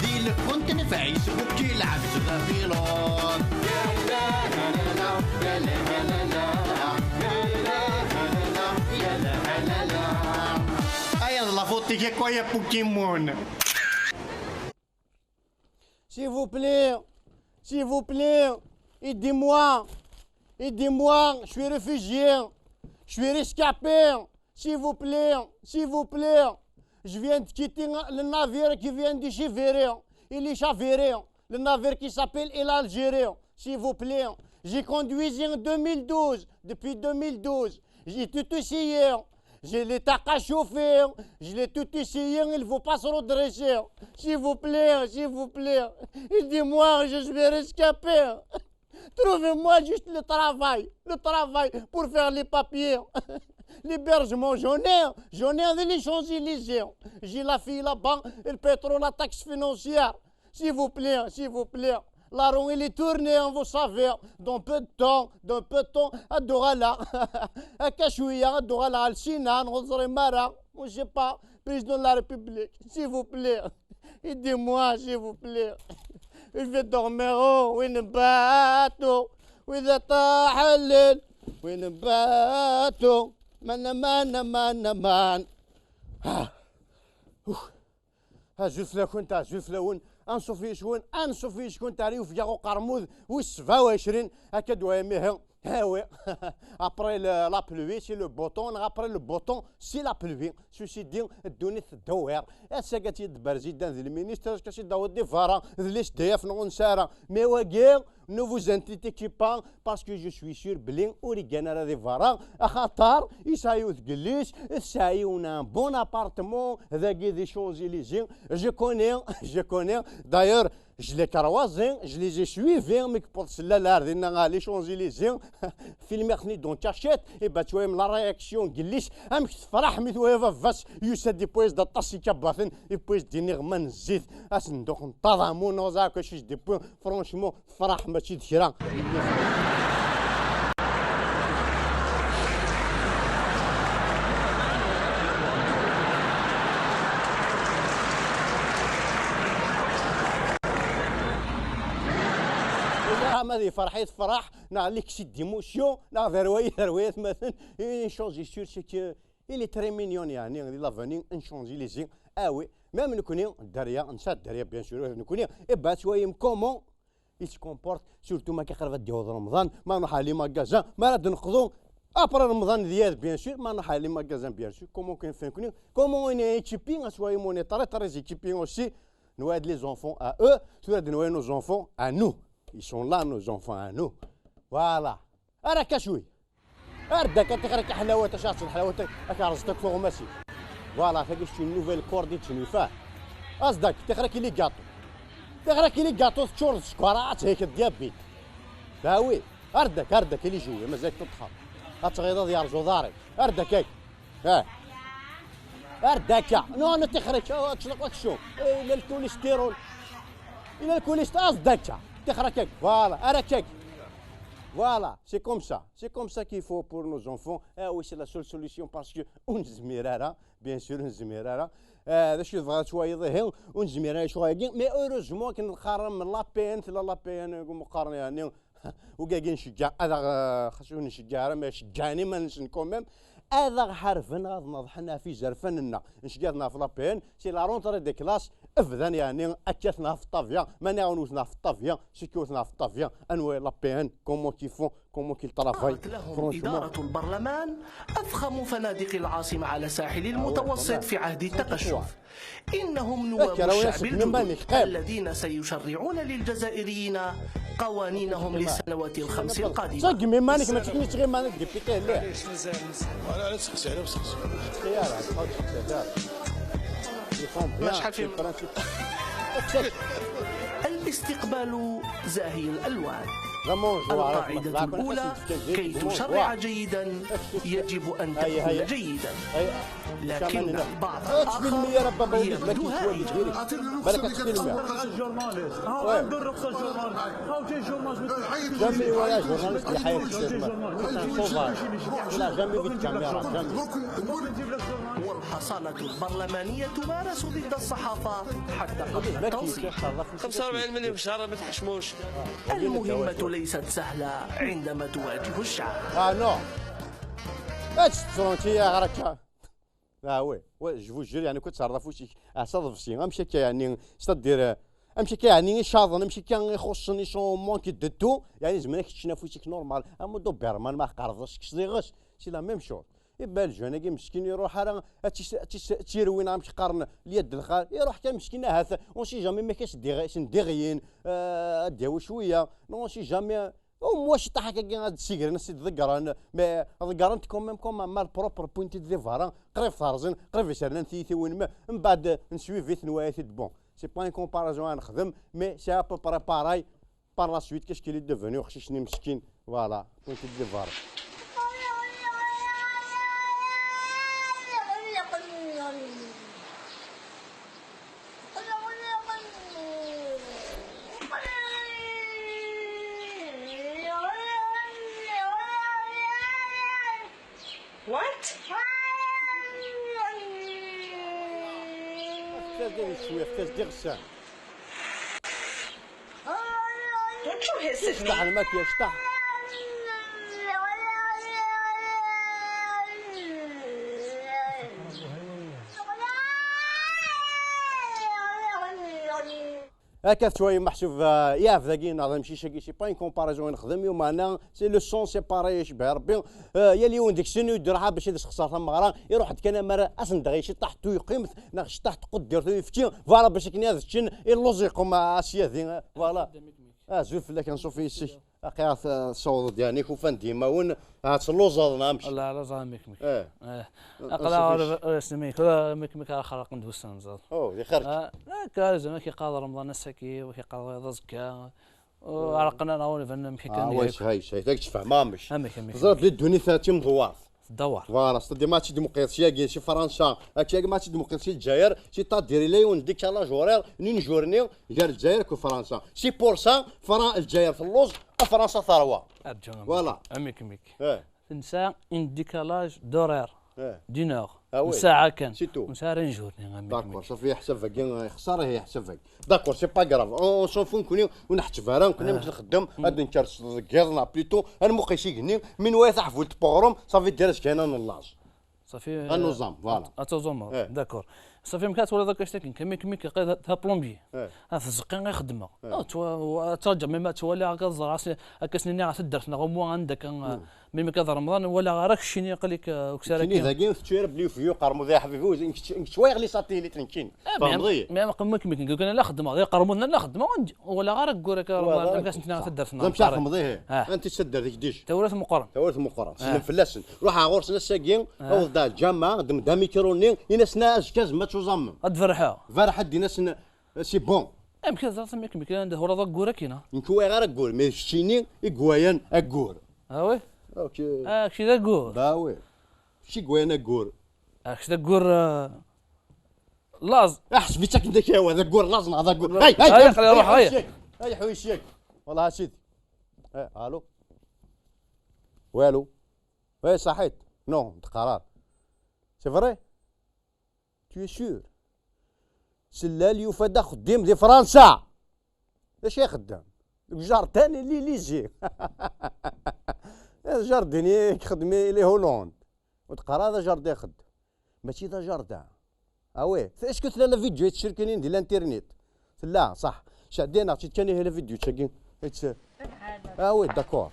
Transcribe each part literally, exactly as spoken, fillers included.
Di lkunt n Facebook ilɛeb s la pilot. Aya d la faute-ik akk, ay a Pokémon. S'il vous plaît, s'il vous plaît, aidez-moi, aidez-moi, je suis réfugié, je suis rescapé, s'il vous plaît, s'il vous plaît, je viens de quitter le navire qui vient de chavirer, il est chaviré, le navire qui s'appelle l'Algérie, s'il vous plaît, j'ai conduit en deux mille douze, depuis deux mille douze, j'ai tout essayé, je l'ai taqué à chauffer, je l'ai tout essayé, il ne faut pas se redresser. S'il vous plaît, s'il vous plaît, aidez-moi, je suis rescapé. Trouvez-moi juste le travail, le travail pour faire les papiers. L'hébergement, j'en ai, j'en ai avec les Champs-Élysées. J'ai la fille là-bas, le pétrole, la taxe financière. S'il vous plaît, s'il vous plaît. La roue, elle est tournée, hein, vous savez. Dans peu de temps, dans peu de temps, ad d-uɣaleɣ. Akka cwiya, ad d-uɣaleɣ ɣer Sina, ur teẓrim ara. Je sais pas, président de la République, s'il vous plaît. Aidez-moi, s'il vous plaît. Je vais dormir, oh, oui, bateau. Oui, de tahallel. Oui, bateau. Man, man, man, man. Ah. Ouh. Azul fell-akent, azul fell-awen. Anṣuf yis-wen, anṣuf yis-kent ar yufeg-a uqermud wis sebɛa u ɛecrin, akka d-waya mihi. Ah oui. Après le, la pluie, c'est le beau temps, neɣ après le beau temps, c'est la pluie. Ceci dit, ddunit teddewwir. Ass-agi ad tt-id-tberz idan d lministr, ass-agi ad tt-id-taweḍ di berra, d les D F neɣ ur nesɛi ara. Mais wagi, ne vous inquiétez pas, parce que je suis sûr belli ur yeggan ara di berra, axaṭer yesɛa yiwet n yelli-s, tesɛa yiwen un bon appartement dagi di Champs-Élysées. Je connais, je connais. D'ailleurs, je l'ai croisé, je les ai suivis, mi yewweḍ s llal ar dinna ɣer les Champs-Élysées. Filmiɣ-ten-id en cachette, et bah, tu vois, la réaction n yelli-s, amek tefreḥ mi twala baba-s yusa-d, yewwi-as-d aṭas n ikabaten, yewwi-as-d iniɣman n zzit, asenduq n taḍamu, neɣ ẓer acu i s-d-yewwi, franchement, tefreḥ mačči d kra. Ẓriɣ ma d iferḥ i tefreḥ, neɣ l'excès d'émotion, neɣ d rway, d rway atmaten. Une chose est sûre, c'est que il est très mignon, yeɛni, di l'avenue n Champs-Élysées. Ah oui, même nekkni, dderya, nesɛa dderya, bien sûr, nekkni. Et bah, tu vois comment il se comporte, surtout ma k-iqreb ad d-yaweḍ Remḍan, ma nruḥ ɣer les magasins, ma ara d-neqḍu, après Remḍan d yad, bien sûr, ma nruḥ ɣer les magasins, bien sûr, comment qu'on fait nekkni, comment on est équipé, à soi, on est très, très équipé aussi. Nwa les enfants à eux, tura d nwa nos enfants à nous. Ils sont là, nos enfants à nous. Voilà. Ara akka cwi. Ar d akka, tixer akka ḥlawat, acu ḥsel ḥlawat, akka rẓet akk tuɣmas-ik. Voilà, tagi c'est une nouvelle corde i d-tnufah. As-d akka, tixer akka les gâteaux. Tixer akka les gâteaux teččureḍ d sskeṛ, ad theykeḍ diabète. Bah oui. Ar d akka, ar d akka les jouets, mazal teṭṭxer. Ad tɣiḍeḍ yerẓ uḍar-ik. Ar d akka. Ah. Ar d akka. Non, non, tixer akka, ad tecleq aksum. Eh, la le cholestérol. Il a le cholestérol, as-d akka. Tixer akka. Voilà, ar akka. Voilà, c'est comme ça. C'est comme ça qu'il faut pour nos enfants. Ah oui, c'est la seule solution parce que ur nezmir ara, bien sûr, ur nezmir ara. Ah, d acu i tebɣa ad twayeḍ, ihi, ur nezmir ara ccɣel-agi. Mais heureusement akken nqarrem l'A P N, tella l'A P N, umi qqaren, yeɛni, ugagi nceggeɛ, ad aɣ-, xas ur nceggeɛ ara, mais ceggɛen iman-nsen quand même, ad aɣ-ḥarben, ad neḍḥen ɣef izerfan-nneɣ. Nceggeɛ-ten ɣef l'A P N, c'est la rentrée des classes, bdan yeɛni, akka-ten ɣef ṭṭabya, ma niɣ ur wten ɣef ṭṭabya, c'est que wten ɣef ṭṭabya, anwa l'A P N, comment qu'ils font, comment qu'ils travaillent, صارت لهم franchement. إدارة البرلمان أفخم فنادق العاصمة على ساحل المتوسط في عهد التقشف. إنهم نواب الشعب الجدد الذين سيشرعون للجزائريين قوانينهم للسنوات الخمس القادمة. صقم إيمانك، ما تكنيش غير مانك ديبيتي هنا. لا، لا، سقسي عليه، سقسي. سقسي عليه، سقسي عليه. ما شحال فيه؟ الاستقبال زاهي الألوان. القاعدة الأولى: كي تشرع جيدا يجب أن تأكل جيدا. لكن البعض الآخر يبدو هائجا. بالك تكلم. الجورناليست. ها عنده الرخصة الجورناليست. ها جاي جورناليست. جامي ولا جورناليست يحيى الشيخ. لا، جامي في الكاميرا، جامي. والحصانة البرلمانية تمارس ضد الصحافة حتى قبل التنصيب. خمسة وأربعين مليون في الشهر، ما تحشموش. المهمة ليست سهلة عندما تواجه الشعب. Ah non. Ad tettrunt-iyi ɣer akka. Ah oui, ouais, je vous jure, يعني كنت تعرض في وشك. Ah, ça ضفسي. Amek akka, يعني, c'est-à-dire, amek akka, يعني, icaḍen, amek akka ixuṣṣen, ils sont manqués de tout, يعني, زعما كتشنا في وشك normal. Amu Doberman ma qerḍeɣ, kečč diɣes, c'est la même chose. Iban ljeune-agi meskin iruḥ ara ad tis-, ad tis-, ad tirwin, amek qqaren, lyad lxal, iruḥ kan meskin ahat, on sait jamais, ma k-as-d-iɣ-, sen-d-iɣyin, euh, ad d-yawi cwiya, non, on sait jamais. Au moins ciṭṭaḥ akka ad d-ssigren, ad s-id-ḍeggren, mais ḍeggren-t quand même comme un malpropre, wwin-t-id di berra, qrib terẓin, qrib isernan tiyitiwin, mais mbeɛd n suivi-t n wayat-id. Bon, c'est pas une comparaison à nexdem, mais c'est à peu près pareil. Par la suite, qu'est-ce qu'il est devenu, uqcic-nni meskin? Voilà, wwin-t-id di berra. What? Fes-d ad yecwi, fes-d iɣsan. Don't you hiss at me. Yecṭeḥ lmak, yecṭeḥ. Akka tettwali meḥsub, euh, yeɛbed-agi neɣ d amcic-agi, c'est pas une comparaison i nexdem, yumeɛna, c'est le sens, c'est pareil, icebbeḥ Rebbi. Euh, yal yiwen deg-sen ur d-iruḥ bac ad isexṣer tameɣra, iruḥ-d kan amar asen-d-ɣi ciṭṭaḥ n tuyqimt neɣ ciṭṭaḥ n tquddirt uyefki, voilà, bac akken ad ččen, illuẓ iqum, ah, asyadi, voilà. Azul fell-ak, anṣuf yes-k. Aqi-aɣ tessawḍeḍ, yeɛni, kufan-d yimawen, ahat telluẓeḍ, neɣ amek? Ala, ala, ẓer amek, amek. Eh. Eh. Aql-aɣ ur, ur nesnemmik ula amek, amek ara xerrqen d wussan, ẓer. Oh, di xerq. Ah, akka, zama k-iqaḍ Remḍan ass-agi, u k-iqaḍ wayeḍ azekka. U ɛerqen-aneɣ ur nban amek akka. Ah, wa yeshayes, hayt-ak tfehmeḍ amek. Amek, amek, teẓriḍ amek? Belli ddunit-a d timdewwart. Tdawar. Voilà, c'est-à-dire ma tt-id-tmuqqiḍ syagi si Fransa, akkagi ma tt-id-tmuqqiḍ si Lezzayer, c'est-à-dire yella yiwen n décalage horaire n injur-nni gar Lezzayer akked Fransa. C'est pour ça, Fran-, Lezzayer telluẓ, a Fransa terwa. Arǧu, amek, voilà. Amek, amek. Eh. Tensa un décalage d'horaire, eh, d'une heure. Ah oui. Nsaɛa kan. C'est tout. Nesɛa ara injur-nni, amek, amek. D'accord, صافي, ḥsab-agi ixṣer, ih, ḥsab-agi. D'accord, c'est pas grave. On, on s'en fout, nekkni ur nḥetteb ara, nekkni amek nxeddem, ad nenker s deg yiḍ neɣ plutôt, ad nmuqel s igenni, mi nwala taḥbult n uɣrum, ça veut dire s kan ad nellaẓ. Safi, ad nuẓam, voilà. Ad tuẓumeḍ, eh, d'accord. Safi, amek ad twaliḍ akka ctakin, kami, kami, kami, ta plombier. Eh. Ad tzeqqi i xeddmeɣ. Eh. Ad twa-, ad ttraǧuɣ, mi ma twaliɣ akka ẓer, as-, akka s-nini ɣer taddart neɣ au moins anda kan, eh, mi akka d Remḍan, walaɣ ara keččini aql-ik, eh, ukessar-agi. Keččini dagi, ur tettu ara belli yufeg uqermud, ya ḥbibi, ur, nekk, nekk ttwayeɣ les satellites, nekkini. Eh, mais, tfehmeḍ-iyi? Mais am qemmu kemmi, nekk kan la xeddmeɣ, d iqermuden la xeddmeɣ, ur, walaɣ ara ggura ka Remḍan, am gas n tnɣa taddart-nneɣ. Amek ara txedmeḍ, ihi? Ah. Anta i d taddart i k-d-ijj? Tawrirt meqqren. Tawrirt meqqren. Ah. Sellen fell-asen. Ruḥeɣ ɣur-sen ass-agi, ah, awḍeɣ-d lǧameɛ, ddem-d amikru-nni, ini-asen azekka zma ad tuẓamem. Ad berrḥeɣ. Berrḥ ad d-ini-asen, c'est bon. Amek i teẓriḍ amek, amek anda twalaḍ aggur akkin-a? Nekk ur walaɣ ara aggur, mais d keččini i iwalan aggur. Ah oui? Ok. Ah, kečči d aggur. Bah oui. Kečči i iwalan aggur. Ah, kečči d aggur, ah, laẓ. Aḥseb-itt akken d akawad, d aggur laẓ neɣ d aggur. Hey, hey, hey, aql-i ruḥeɣ, hey, hey. Ay, ḥwi ccek. Wallah, a sidi. Eh, allô? Oui, allô? Oui, صحيت. Non, d-qqar. C'est vrai? Tu es sûr? Sellal yufa-d axeddim di Fransa. D acu ixeddem? Deg jardin n l'Élysée. Jardin i ixeddem i les Hollande. Ur d-qqar ara d ajardin ixeddem. Mačči d ajardin. Ah oui. Est-ce que tella la vidéo yettcerkinin di l'internet? Tella, صح. Sɛeddi-aneɣ-tt-id kan ihi la vidéo-agi. It's, ah oui, d'accord.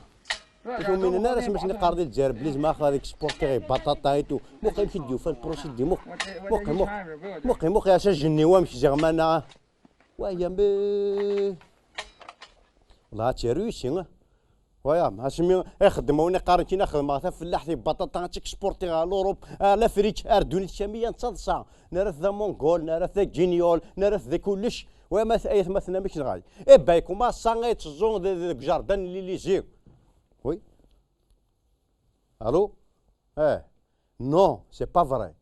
Ur tuminen ara asmi asen-iqqar di Lezzayer belli zma axir ad exportiɣ i baṭaṭa et tout. Muqel amek i d-yufa le procédé, muqel. Muqel, muqel. Muqel, muqel, ass-a jenni wamek ziɣ mana. Wa ya me. Wallah, ad tt-yaru yis-i. Waya, asmi ixeddem win iqqaren kina xedmeɣ tafellaḥt i baṭaṭa, ad tt-exportiɣ ɣer l'Europe, ar l'Afrique, ar ddunit kamila, netta d ṣa. Nerra-t d amongol, nerra-t d aginyol, nerra-t d kullec. Waya ma t-, aytmaten amek nɣay. Eh ben, comment ça, ay tteẓẓu de-, de-, deg jardin n l'Élysée. Oui. Allô? Eh. Non, c'est pas vrai.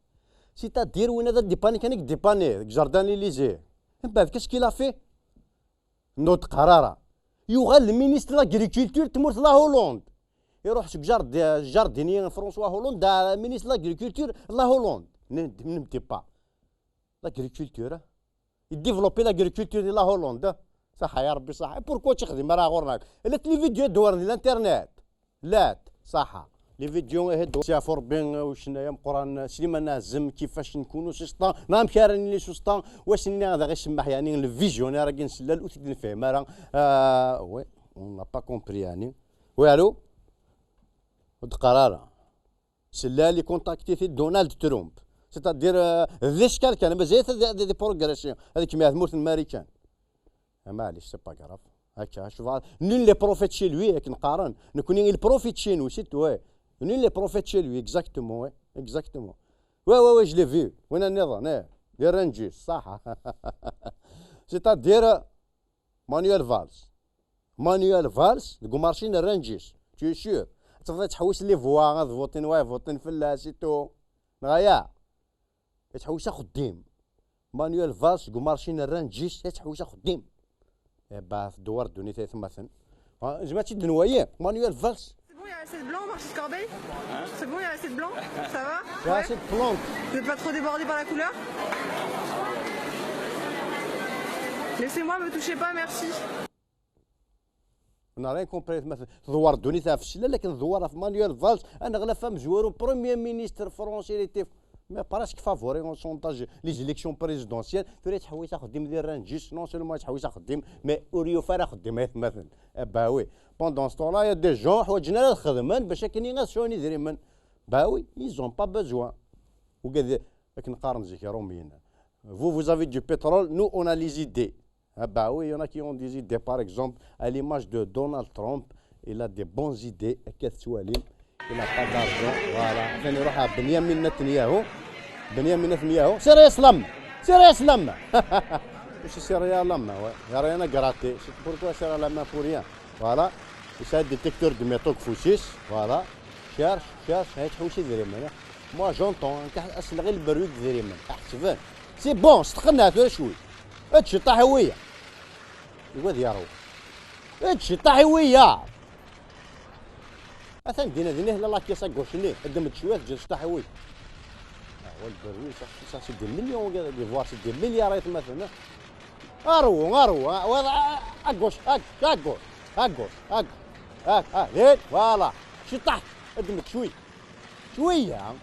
C'est-à-dire, win ad dipani kan i dipani deg jardin n l'Élysée. Mbeɛd, qu'est-ce qu'il a fait? Ur d-qqar ara. Yuɣal le ministre de l'agriculture n tmurt la Hollande. Iruḥ seg jard-, jardinier François Hollande, da ministre de l'agriculture la Hollande. Ne, ne me dis pas. L'agriculture. Yedéveloppé l'agriculture di la Hollande. Ṣaḥa ya Rebbi, ṣaḥa. Pourquoi ur tt-ixdim ara ɣur-neɣ? Llant les vidéos d-wren di l'internet. Llant, ṣaḥa. Les vidéos, eh, d-, si ɣef Rebbi, eh, ucennay ameqqran, eh, Sliman Azem, kifac nkunu s useṭṭa, neɣ amek ara nili s useṭṭa, wass-nni ad aɣ-isemmeḥ, yeɛni, le visionnaire-agi n sellal, ur t-id-nefhim ara. Ah, oui, on n'a pas compris, yeɛni. Oui, allô? Ur d-qqar ara. Sellal ikontakti-t-id Donald Trump. C'est-à-dire, euh, d iskal kan, mazal-it ad, ad, ad progression. Ad ikemmel ar tmurt n Marikan. Ah, maɛlic, c'est pas grave. Akka, cebɣa, nul n'est prophète chez lui, akken qqaren. Nekni, il profite chez nous, c'est tout, ouais. Nul n'est prophète chez lui, exactement, ouais. Exactement. Ouais, ouais, ouais, je l'ai vu. Win nniḍen, eh. Di Rangers, ṣaḥa. C'est-à-dire, Manuel Valls. Manuel Valls, deg umarci n Rangers. Tu es sûr? Ad tafeḍ yettḥewwis les voix, ad votin, wa votin fell-as et tout. Neɣ ya? Yettḥewwis axeddim. Manuel Valls, deg umarci n Rangers, yettḥewwis axeddim. Eh, bah, tdewwar ddunit ay atmaten. Ah, zma ad tt-id-nwayi, Manuel Valls. C'est bon, il y a assez de blanc, marché de Corbeil? C'est bon, il y a assez de blanc? Ça va? Il y a assez de plantes. Vous n'êtes pas trop débordé par la couleur? Laissez-moi, me touchez pas, merci. On n'a rien compris, atmaten. Tdewwar ddunit ɣef ssellal, akken tdewwar ɣef Manuel Valls, aneɣlaf amezwaru, premier ministre français, il était, mais presque favori en sondage, les élections présidentielles. Tura yettḥewwis axeddim di Rangers, non seulement yettḥewwis axeddim, mais ur yufi ara axeddim ay atmaten. Eh bah oui. Pendant ce temps-là, il y a des gens ḥwaǧen ara ad xedmen bac akken ad sɛun idrimen. Bah oui, ils ont pas besoin. Ugad, akken qqaren zik Iṛumyen. Vous, vous avez du pétrole, nous, on a les idées. Ah bah oui, il y en a qui ont des idées. Par exemple, à l'image de Donald Trump, il a des bonnes idées. Akka tettwalim, il n'a pas d'argent. Voilà. Atan iruḥ ɣer Benyamin Netanyahu. Benyamin Netanyahu. Sérieux, l'homme. Sérieux, l'homme. C'est sérieux, l'homme, ouais. Il n'y a rien à gratter. C'est pourquoi sérieux, l'homme, pour rien. Voilà. Yesɛa détecteur de métaux deg ufus-is. Voilà. Cherche, cherche, ha yettḥewwis idrimen. Moi, j'entends, nekk asleɣ i lberwi deg idrimen. Ḥesben. C'est bon, steqneɛ tura cwi. Ečč ciṭṭaḥ i wiya. Yugi ad yeṛwu. Ečč ciṭṭaḥ i wiya. Atan dinna, dinna tella la caisse à gauche-nni. Ddem-d cwiya, teǧǧiḍ ciṭṭaḥ i wiya. Ah, wa lberwi, ça, ça, c'est des millions, wagi, dagi, voire c'est des milliards, ay atmaten. Arwu, arwu, ah, wa, ah, à gauche, à, à gauche, à gauche, à gauche, ah, ah, eh, voilà. Ciṭṭaḥ, ddem-d cwi. Cwiya.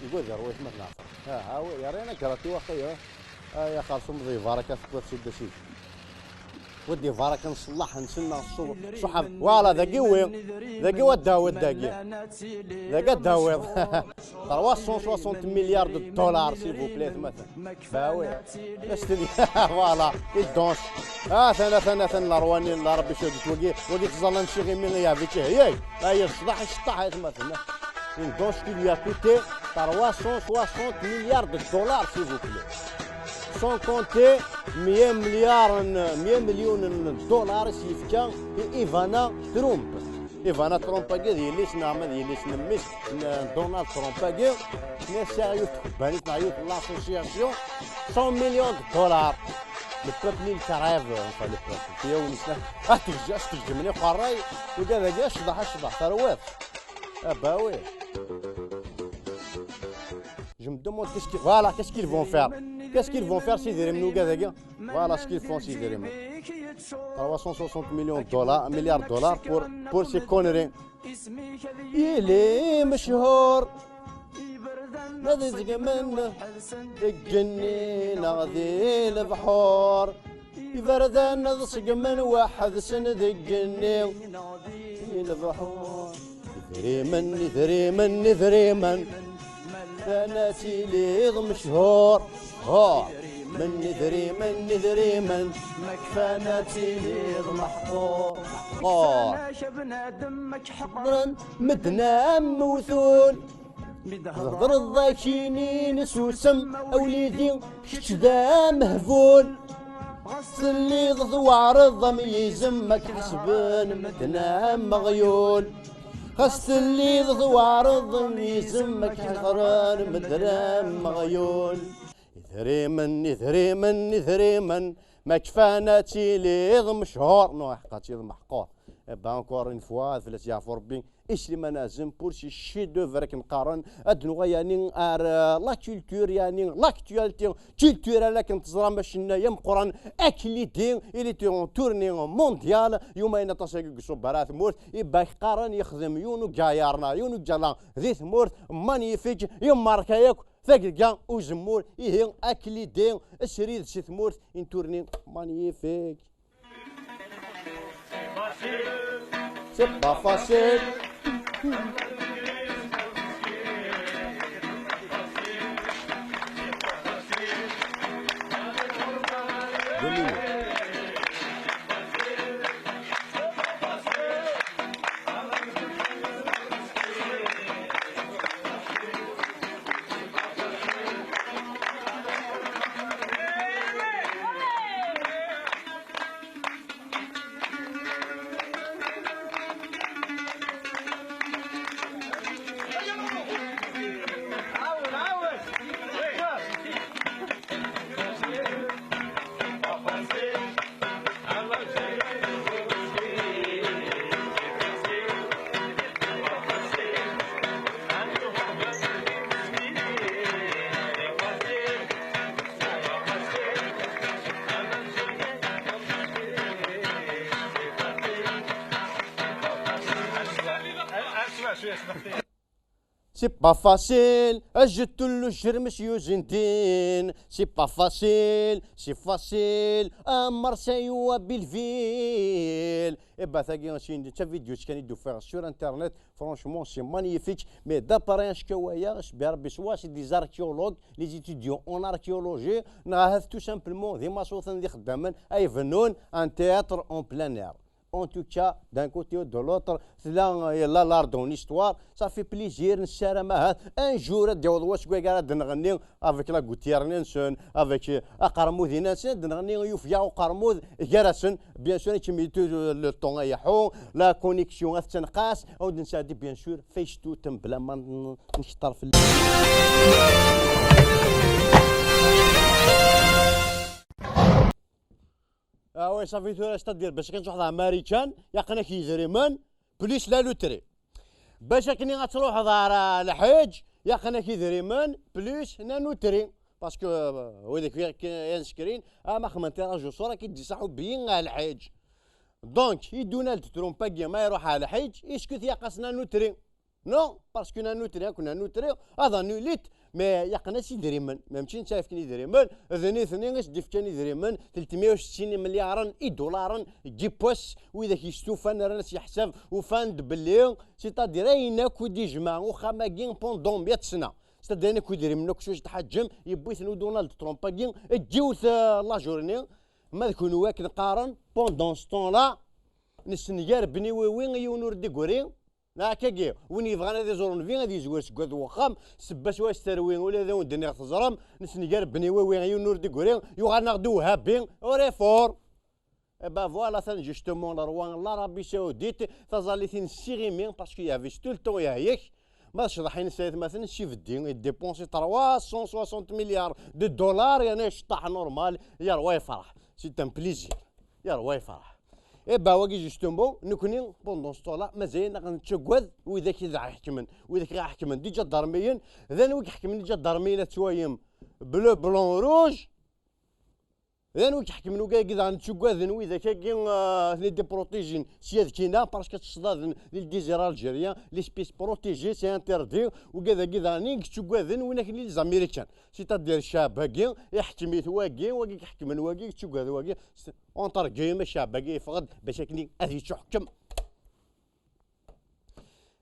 Yugi ad yeṛwu aytmaten Ɛefṛan. Ah, ah, oui, yerra-yaɣ-d gratis waqila. Ah, ya xerṣum d ibaraka tekkiḍ s idda sidi. Wa d ibaraka n ṣṣellaḥ-nsen neɣ ṣṣu-, ṣṣuḥab. Voilà, dagi wi. Dagi wa d-tawiḍ dagi. Dagi ad d-tawiḍ. Trois cent soixante milliards de dollars, s'il vous plaît, atmaten. Bah oui. Voilà, il danse. Atan, atan, atan, la rwani, la Rabbi cudit wagi, wagi tẓallan ciɣimi i yeɛbi cihiyay. Ay, ṣṣellaḥ, ṣṣellaḥ, atmaten. Une danse qui lui a coûté trois cent soixante milliards de dollars, s'il vous plaît. Sans compter mya milliards, mya millions de dollars i s-yefka i Ivana Trump. Ivana Trump-agi d yelli-s neɣ ma d yelli-s n mmi-s n Donald Trump-agi. Nna sɛiɣ yiwet tkebbanit neɣ yiwet n l'association, cent millions de dollars. Le peuple il crève, enfin le peuple. Tiyawen isna, ah, tegj-, as-teǧǧem ni qerray, ugad-agi, acḍeḥ, acḍeḥ, terwiḍ. Ah bah oui. Je me demande qu'est-ce qu'ils, voilà, qu'est-ce qu'ils vont faire. Qu'est-ce qu'ils vont faire, ces idrimen ugad-agi? Voilà ce qu'ils font, ces idrimen. Trois cent soixante millions de dollars, un milliard de dollars pour, pour ces conneries. Yili mechur, ma d izegmen deg igenni neɣ di lebḥur. Iberdan ad ṣeggmen weḥd-sen deg igenni, di lebḥur. Idrimen, idrimen, idrimen. Tana tiliḍ mechur, mechur. Men idrimen, idrimen. Ma kfan ad tiliḍ meḥqur, meḥqur. Kfan-ak a bnadem ma k-ḥeqren medden am uwtul. Mi d-thedreḍ akini nesusem, a wlidi, kečč d amehbul. Ɣas telliḍ tweɛreḍ am yizem, ma k-ḥesben medden am meɣyul. Ɣas telliḍ tweɛreḍ am yizem, ma k-ḥeqren medden am meɣyul. Idrimen, idrimen, idrimen, ma kfan ad tiliḍ mechur. Non, ḥqa ad tiliḍ meḥqur. Eh ben, encore une fois, ad fell-as yeɛfu Rebbi. Slimane Azem pour ses chefs-d'œuvre akken qqaren. Ad nuɣal yani ar, euh, la culture, yani l'actualité culturelle akken teẓram acenna ameqqran Aklidi, il était en tournée mondiale, yumayen aṭas agi deg uṣubber ar tmurt, ibak qqaren yexdem yiwen ugayaṛ neɣ yiwen uǧala di tmurt, magnifique, yemmarka yakk tagelga uzemmur, ihi Aklidi srid si tmurt, une tournée magnifique. C'est pas facile. Deux minutes. C'est pas facile, ajetul ujermes yuzin din. C'est pas facile, c'est facile, à Marseille ou à Belleville. Eh ben, tagi, c'est une petite vidéo qui est sur internet. Franchement, c'est magnifique. Mais d'après ce que je vois, je suis soit c'est des archéologues, les étudiants en archéologie, neɣ ahat tout simplement des maçons, des خدامين, ay bennun un théâtre en plein air. En tout cas, d'un côté ou de l'autre, tella, euh, la l'art dans l'histoire, ça fait plaisir, nessaram ahat un jour ad d-yaweḍ wass wagi ara d-nɣenni avec la gouttière-nsen, avec, euh, aqermud-nsen, ad d-nɣenni yufeg-aɣ uqermud gar-asen. Bien sûr, ad kem-yettu le temps ad iḥu, la connexion ad tettenqas, ad d-nesɛeddi bien sûr face to, bla ma n-, nekter fell-as. Ah ouais, ça fait tura, c'est-à-dire, bac akken truḥeḍ ɣer Marikan, yaqen-ak yidrimen, plus la loterie. Bac akken ad truḥeḍ ɣer, euh, lḥiǧ, yaqen-ak idrimen, plus la loterie. Parce que, euh, widak i k-, i yessekrin, ah, ma xedmen tiraju ṣṣura, k-id-iṣaḥu beyyi ɣer lḥiǧ. Donc, i Donald Trump-agi, ma iruḥ ɣer lḥiǧ, est-ce que t-yaqas la loterie? Non, parce que la loterie, akk la loterie, ad annulit, mais yaqen-as idrimen. Ma mačči netta yefkan idrimen, d nitni i s-d-ifkan idrimen, tletmya u settin imelyaren idularen n yiwwas, widak yestufan, rran-as leḥsab, ufan-d belli, c'est-à-dire ayen akk i d-ijmeɛ uxxam-agi pendant mya sna. C'est-à-dire ayen akk idrimen akk s tḥaǧem, yewwi-ten u Donald Trump-agi, deg yiwet, euh, la journée, ma d kunwi akken qqaren, pendant ce temps-là, nessenger bniwiwi i yiwen ur d-igri, Neɣ akkagi, win yebɣan ad iẓur nnbi, ad yezwir seg wat wexxam, sebba s wayes terwi, ula d awen-d-nniɣ teẓram, nessenger bniwiwi, yiwen ur d-igri, yuɣal-aɣ-d uwhabi, ur ifuṛ. Eh ben voilà, atan justement, lerwa n l'Arabie Saoudite, taẓallit-ines s iɣimi, parce que yehbes tout le temps yehyek, ma d ccḍeḥ-ines aytmaten s ibeddi, idépensi trois cent soixante milliards de dollars, yerna iceṭṭaḥ normal, yerwa yefṛeḥ. C'est un plaisir. Yerwa yefṛeḥ. Eh ben, wagi, justement, nekni, pendant ce temps-là, mazal-aneɣ nettagad widak i d-aɣ-iḥekmen. Widak i ɣ-iḥekmen d iǧadarmiyen, d anwa i iḥekmen iǧadarmiyen, ad twayem bleu, blanc, rouge. D anwa i iḥekmen, wagi i d-aɣ-nettagaden, widak-agi, euh, ten-id-iprotijin sya d kina, parce que ttesḍaden di Lgezira Algérien, l'espèce protégée, c'est interdit, wagi dagi daɣen i yettagaden win akken i les Américains. C'est-à-dire, ccɛeb-agi, iḥkem-it wagi, wagi i iḥekmen wagi, yettagad wagi, entre guillemets, ccɛeb-agi yeffeɣ-d bac akken ad yettuḥkem.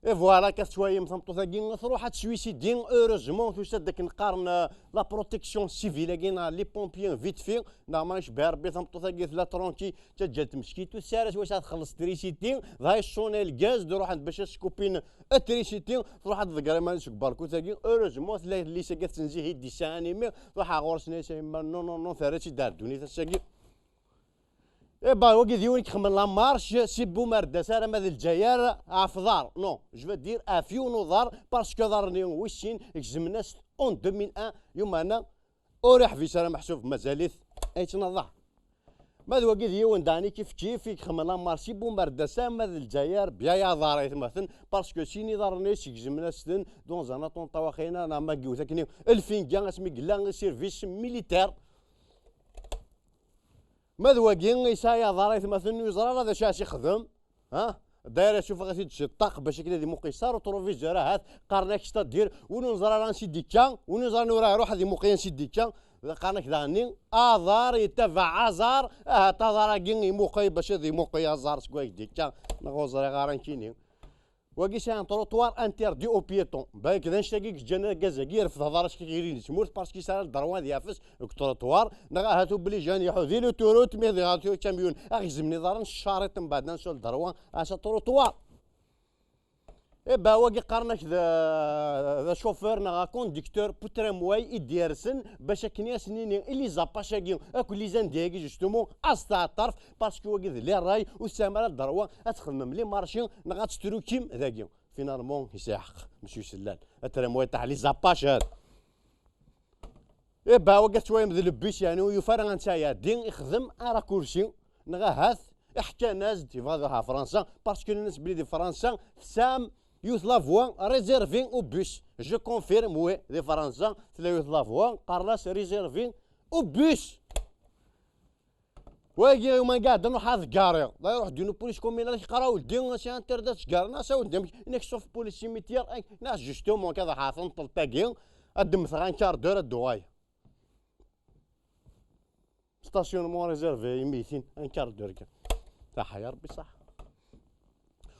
Et voilà, akka tettwayem tameṭṭut-agi, tṛuḥ ad teswisidi, heureusement, tusa-d akken qqaren, euh, la protection civile-agi, neɣ les pompiers vite fait, neɣ ma yecbeḥ Rebbi, tameṭṭut-agi tella tranquille, ttaǧǧa-tt meskint, ur tesɛi ara s wacu ad txelleṣ trisiti, dɣa yessuni lgaz, d-ruḥen bac ad skupin trisiti, tṛuḥ ad tḍegger iman-is seg berkut-agi, heureusement, tella yelli-s-agi ad tenzi hi dix-sept an imi, tṛuḥ ɣur-s, tenna-yas: "A yemma, non, non, non, terra-tt-id ar ddunit ass-agi." Eh ben, wagi d yiwen i ixemmen la marche, si Bumerdas arma d Lezzayer, ɣef uḍar, non, je veux dire, ɣef yiwen uḍar, parce que aḍar-nni wis sin, gezmen-as en deux mille un, yumeɛna, ur iḥbis ara meḥsub, mazal-it, ay yettnaḍaḥ. Ma d wagi d yiwen daɣen i kif kif i ixemmen la marche i Bumerdasa, ma d Lezzayer, bya aḍar ay atmaten, parce que sin iḍarren-is gezmen-as-ten dans un attentat waxina, neɣ ma yiwet akken lfinga asmi yella i service militaire. Ma d wagi yesɛa aḍar ay atmaten, ur yeẓra ara d acu ara s-ixdem. Ha? Dayra isuffeɣ-it-id si ṭṭaq bac akken ad imuqi s retroviseur, ahat qqaren-ak, c'est-à-dire, win ur neẓri ara ansi d-ikka, win ur neẓri ur iruḥ ad imuqi ansi d-ikka, qqaren-ak daɣenni aḍar yettabaɛ aẓar, ahat aḍar-agi imuqi bac ad imuqi aẓar seg wayeg d-ikka, neɣ ur ẓriɣ ara nekkini. Wagi c'est un trottoir interdit aux piétons. Balak d annect-agi i yeǧǧan argaz-agi yerfed aḍar-is kik yiri n tmurt, parce que yesɛa le droit ad yafes deg trottoir, neɣ ahat obligé ad iḥudu l'autoroute, mi ad iɣer tura kamyun, ad ɣ-gezmen iḍarren, ccaṛiṭ mbeɛd ad nsu le droit à ce trottoir. Eh ben, wagi qqaren-ak d, d acofur neɣ aconducteur n tramway i d-yersen bac akken i asen-nini i les apaches-agi akk les Indiens-agi, justement, ad s-teɛṭerf, parce que wagi d les rails, ur tesɛim ara le droit ad txedmem les marchés neɣ ad testrukim dagi. Finalement, yesɛa ḥeqq, monsieur Sellal. Tramway taḥ les apaches. Eh ben, wagi ad twayem d le bus, yeɛni ur yufi ara ansa iɛeddi, ixdem un raccourci, neɣ ahat iḥkan-as-d yebɣa ad iruḥ ɣer Fransa, parce que nnan-as belli di Fransa tesɛam yiwet la voie réservée au bus. Je confirme, oui, di Fransa tella yiwet la voie, qqaren-as réservée au bus. Wagi, ma qɛed nruḥ ad gariɣ. La iruḥ d une police communale, ak-qqar a weldi, c'est interdit ad tgareḍ. Neɣ a weldi, amek, inek sauf police cimetière, ay, neɣ justement, ad ḥafen ṭelṭagi, ad d-mmteɣ un quart d'heure, ad d-uɣaleɣ. Stationnement réservé i meytin, un quart d'heure kan. Taḥ ya Rebbi, ṣaḥ.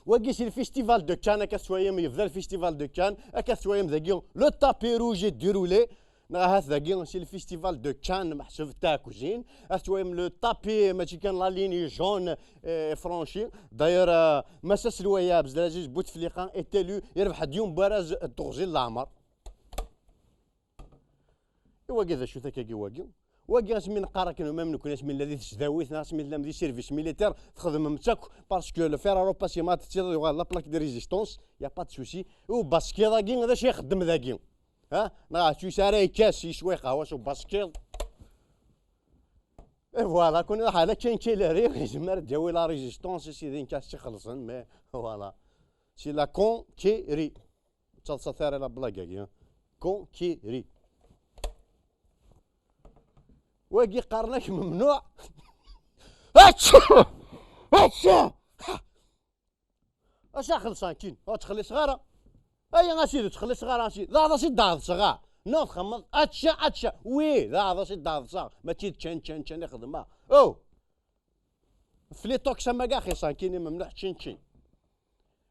Wagi c'est le festival de Cannes, akka tettwayem yebda le festival de Cannes, akka tettwayem dagi le tapis rouge est déroulé, neɣ ahat dagi c'est le festival de Cannes, meḥsub ta cuisine, ad tettwayem le tapis, mačči kan la ligne jaune, euh, est franchie. D'ailleurs, euh, Mass Aselway Abdelaziz Bouteflika est élu, yerbeḥ-d yiwen n warraz n teɣzi n leɛmer. I wagi d acu-t akkagi wagi? Wagi asmi neqqar akken même nekkni asmi nella di tesdawit neɣ asmi tellam di service militaire, txedmem-tt akk, parce que le fer à repasser ma tettiḍ yuɣal la plaque de résistance, y a pas de souci. I ubaskiḍ-agi d acu ixeddem dagi? Ha? Neɣ acu yesɛa ara yekkas yeswa iqahwa s ubaskiḍ? Et voilà, kun iruḥ ala kan kilari, yezmer ad d-yawi la résistance, i sidi nekk ad tt-ixellṣen, mais voilà. C'est la conquérie. Ur ttaḍsat ara la blague-agi, hein. Conquérie. Wagi qqaren-ak memnuɛ. Atsa! Atsa! Acu xellṣen kin? Ur ttxelliṣeɣ ara. Aya a sidi, ur ttxelliṣeɣ ara a sidi. D aɛḍas i d-ɛeḍseɣ, ah. Non, txemmeḍ. Atsa, atsa. Oui, d aɛḍas i d-ɛeḍseɣ. Mačči d ččan, ččan, ččan i xedmeɣ. Oh! Flitox am agaxi sankin i memnuḥ ččin ččin.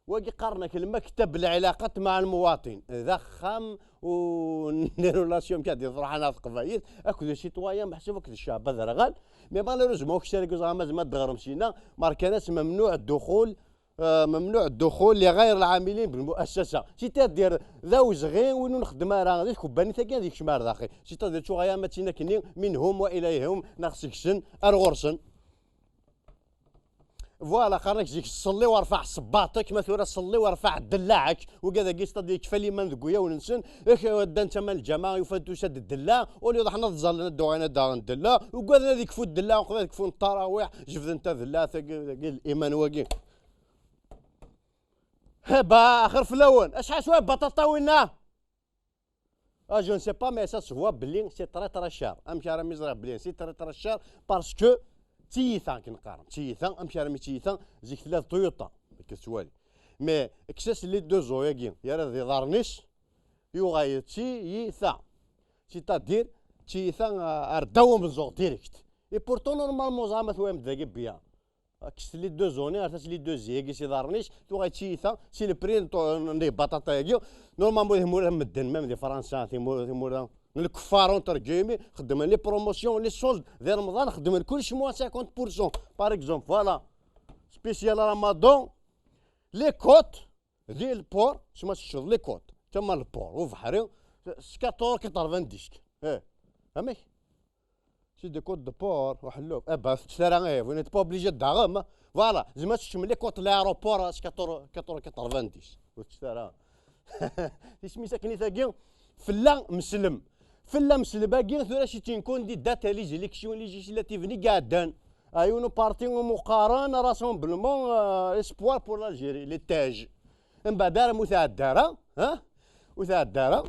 Wagi qqaren-ak lmaktab lɛilaqat maɛ lmuwaṭin. D axxam u n relation kan di tṛuḥan ɣer teqbaylit akked usitwayen meḥsub akked ccɛeb aderɣal. Mais malheureusement, ur kessar deg uẓɣam ad ma d-ɣrem sina, markan-as memnuɛ dduxul, euh, memnuɛ dduxul li ɣayr lɛamilin bilmuassasa. C'est-à-dire, d awezɣi win ur nxeddem ara di tkebbanit-agi ad yekcem ar daxel. C'est-à-dire, tuɣ aya ma d tin akkenni, minhum wa ilayhum, neɣ seg-sen ar ɣur-sen. Voilà, qqaren-ak zik ṣelli werfaɛ ṣebbaṭek, ma tura ṣelli werfaɛ ddellaɛek. Wigad-agi, c'est-à-dire, yekfa liman deg uyawen-nsen, ak ddan tama n lǧameɛ, yufa-d tusa-d ddella, ul iḍaḥen ad ẓallen ad d-uɣalen ad d-aɣen ddella, ugaden ad ikfu ddella, uqbel ad kfun ttarawiḥ, jebden tadellaɛt-agi, dagi liman wagi. Heba, axir fell-awen, acḥal swa baṭaṭa winna? Ah, je ne sais pas, mais ça se voit belli c'est très, très cher. Amek armi ẓriɣ belli c'est très, très cher? Parce que d tiyita, akken qqaren. D tiyita, amek armi d tiyita? Zik tella d Toyota, akken tettwali. Mais kkes-as les deux os-agi, yerra-t d iḍarren-is, yuɣal d tiyita. C'est-à-dire, d tiyita, euh, ar ddaw umeẓẓuɣ direct. Et pourtant, normalement, ẓer ma twayem-d dagi bien. Kkes les deux os-nni, rret-as les deux os-agi s iḍarren-is, tuɣal d tiyita, c'est le prix n to-, n les baṭaṭa-agi. Normalement, timura n medden, même di Fransa, timura, timura n lkeffar, entre guillemets, xeddmen les promotions, les soldes, di Remḍan, xeddmen kullec moins cinquante pour cent, par exemple, voilà. Spécial Ramadan, les côtes, di le port, sma teččeḍ les côtes, tama n le port, ubeḥri, s quatorze quatre-vingt-dix. Eh, amek? C'est des côtes de porc, uḥelluf. Eh ben, tečč tara, eh, vous n'êtes pas obligé de daɣem. Voilà, zima teččem les côtes l'aéroport, c'est quatorze, quatorze quatre-vingt-dix. Ur tečč tara. Isem-is akken i tagi, fella meslem. Fella meslem agi, tura c'est une candidate à les élections législatives-nni iɛeddan. a yiwen uparti umi qqaren Rassemblement, euh, Espoir pour l'Algérie, les T J. Mbeɛd ara mu tɛedda ara, ha? Ur tɛedda ara.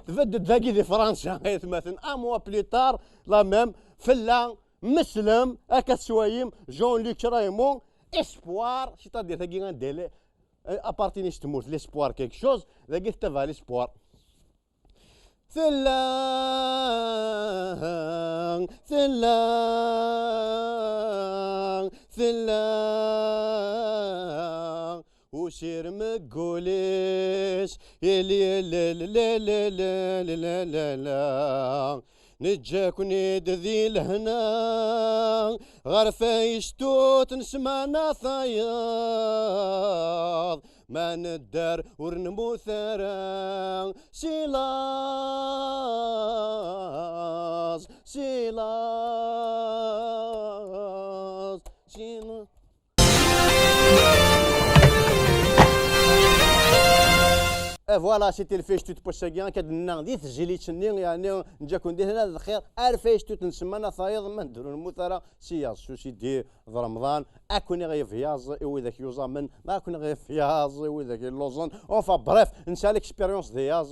Tbedd-d dagi di Fransa, ay atmaten. Un mois plus tard, la même, fella, meslem, akka teswayem, Jean-Luc Raymond, Espoir, c'est-à-dire, tagi anda yella, euh, apartini s tmurt, l'espoir quelque chose, dagi tettaba l'espoir. Tella, tella, tella, usirem deg wul-is, yelli, neǧǧa-ken-id di lehna, ɣer Feystut n ssmana tayeḍ, ma nedder ur nemmut ara, si laẓ, si laẓ, si laẓ. Et voilà, c'était le Feystut n wass-agi, akka d-nenna di tezlit-nni, yeɛni, neǧǧa-ken di lehna d lxir, ar Feystut n ssmana tayeḍ, ma nedder ur nemmut ara, si yaḍ, s usidi d Remḍan, ad ken-iɣ yebyaẓ i widak yuẓamen, ma ad ken-iɣ yebyaẓ i widak yelluẓen. Enfin, bref, nesɛa l'expérience d yaẓ.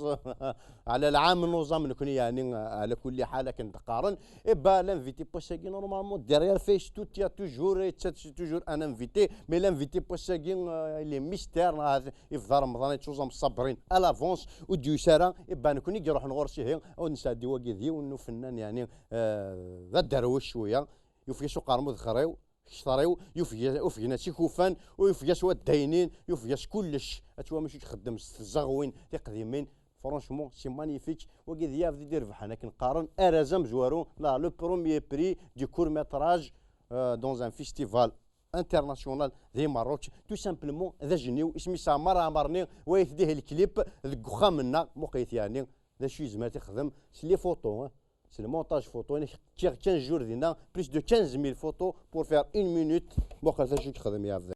Ɛla lɛam n uẓam nekni, yeɛni, ɛla kulli ḥal, akken d-qqaren. Eh ben, l'invité n wass-agi, normalement, derrière Feystut, il y a toujours, c'est toujours un invité, mais l'invité n wass-agi, euh, il est mystère, neɣ ahat yebda Remḍan yettuẓam ṣṣabrin à l'avance, ur d-yusi ara. Eh ben, nekni i iruḥen ɣur-s, ihi, ad nesɛeddi wagi d yiwen n ufennan, yeɛni, euh, d aderwec cwiya, yufeg-as uqermud xer-iw, kecṭer-iw, yufeg-, ufgen-as ikufan, u yufeg-as waddaynin, yufeg-as kullec. Ad twam acu i ixeddem s tzeɣwin tiqdimin. Franchement, c'est magnifique. Wagi d yaɛbed i d-irebḥen, akken qqaren, arraz amezwaru, neɣ le premier prix du court métrage, euh, dans un festival international di Maroc. Tout simplement, d ajenniw, isem-is Ɛmar Ɛmerni, wayt dihi lklip deg uxxam-nneɣ, muqlet yeɛni d acu yezmer ad t-ixdem s les photos, hein. C'est le montage photo, nekk ččiɣ quinze jours dinna, plus de quinze mille photos pour faire une minute. Muqel d acu yexdem yeɛbed.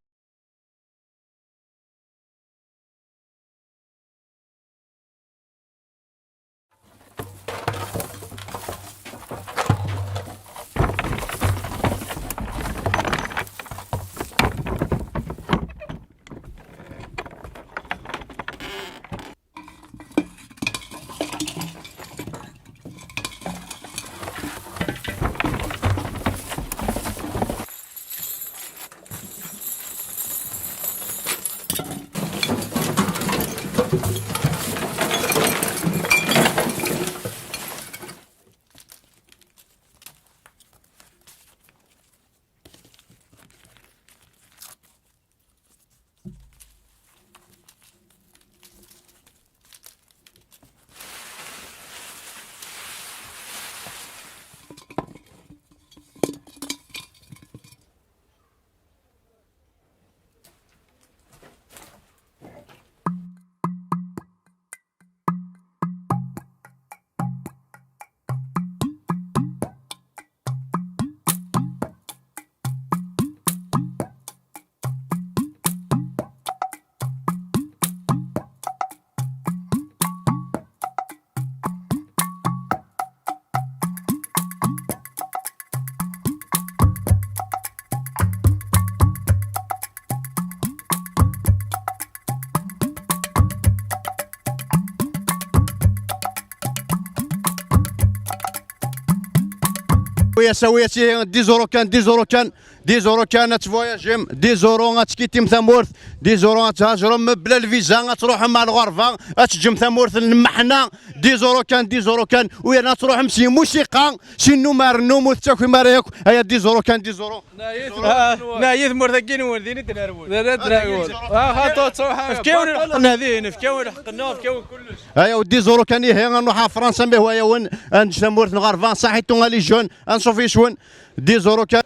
ويا سويتي دي زورو كان، دي زورو كان، دي زورو كان، تفواياجيم، دي زورو غتكيتيم ثمورث، دي زورو غتهاجرم بلا الفيزا، غتروحم مع الغربة، غتجم ثمورث المحنة، دي زورو كان، دي زورو كان، ويا غتروحم سي موسيقى، سي نومار نومو تاكي ماريك، هيا دي زورو كان، دي زورو. نايث آه، نايث مرتقين ولدين تنرول. لا، لا، تنرول. آه، هاتو تصوح. فكاون الحق نادين، فكاون الحق نو، فكاون كلش. هيا ودي زورو كان يهي، نروح على فرنسا، مي هو يون، نجي ثمورث الغربة، صحيتو غالي جون، نصوفي شون. دي زورو كان.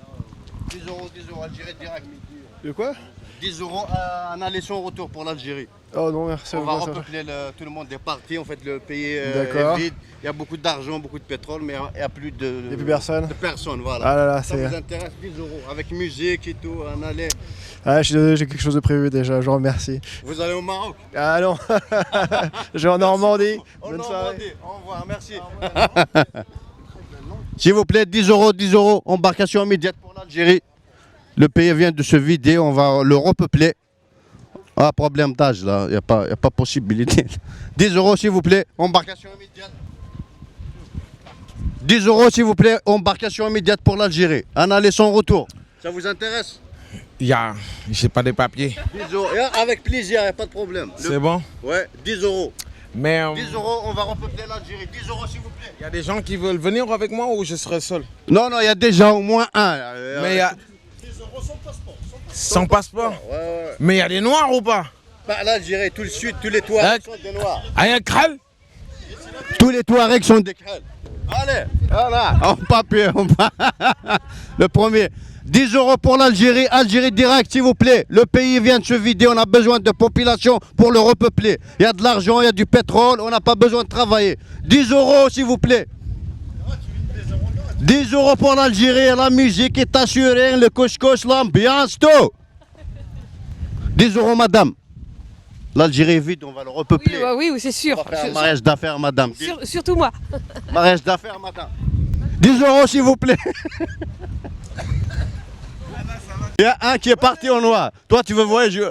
dix euros, dix euros, Algérie direct. De quoi ? dix euros, euh, un aller sans retour pour l'Algérie. Oh non, merci. On va beaucoup, ça va. Repeupler le, tout le monde est parti. En fait, le pays, euh, est vide. D'accord. Il y a beaucoup d'argent, beaucoup de pétrole, mais il y a plus de, il y a plus personne. De personnes, voilà. Ah là là, ça vous intéresse, dix euros, avec musique et tout, un aller. Ah, je suis désolé, j'ai quelque chose de prévu déjà, je vous remercie. Vous allez au Maroc ? Ah non, je vais en Normandie. Bonne soirée. En Normandie. Au revoir, merci. S'il vous plaît, dix euros, dix euros, embarcation immédiate pour l'Algérie. Le pays vient de se vider, on va le repeupler. Ah, problème d'âge là, il n'y a, pas- y a pas possibilité. Dix euros, s'il vous plaît, embarcation immédiate. Dix euros, s'il vous plaît, embarcation immédiate pour l'Algérie. Un aller sans retour. Ça vous intéresse? Ya, j'ai pas de papiers. Dix euros. Et avec plaisir, il n'y a pas de problème. Le- C'est bon. Ouais, dix euros. Mais euh, Dix euros, on va repeupler l'Algérie. Dix euros, s'il vous plaît. il y a des gens qui veulent venir avec moi ou je serai seul. Non, non, il y a déjà au moins un. Euh, Mais il y a. Sans passeport. Ouais, ouais. Mais il y a des noirs ou pas? Bah, l'Algérie, tout de suite, tous les Touaregs sont des noirs. Aïe, crâle. Tous les Touaregs sont des crâles. Allez, voilà, on papier, on va- Le premier. Dix euros pour l'Algérie, Algérie direct, s'il vous plaît. Le pays vient de se vider, on a besoin de population pour le repeupler. Il y a de l'argent, il y a du pétrole, on n'a pas besoin de travailler. Dix euros, s'il vous plaît. Dix euros pour l'Algérie, la musique est assurée, le couscous, l'ambiance, tout. Dix euros, madame. L'Algérie est vide, on va le repeupler. Oui, bah oui, c'est sûr. On va faire un mariage d'affaires, madame. Sur- surtout moi. Mariage d'affaires, madame. Dix euros, s'il vous plaît. Il y a un qui est parti en noir. Toi, tu veux voyager?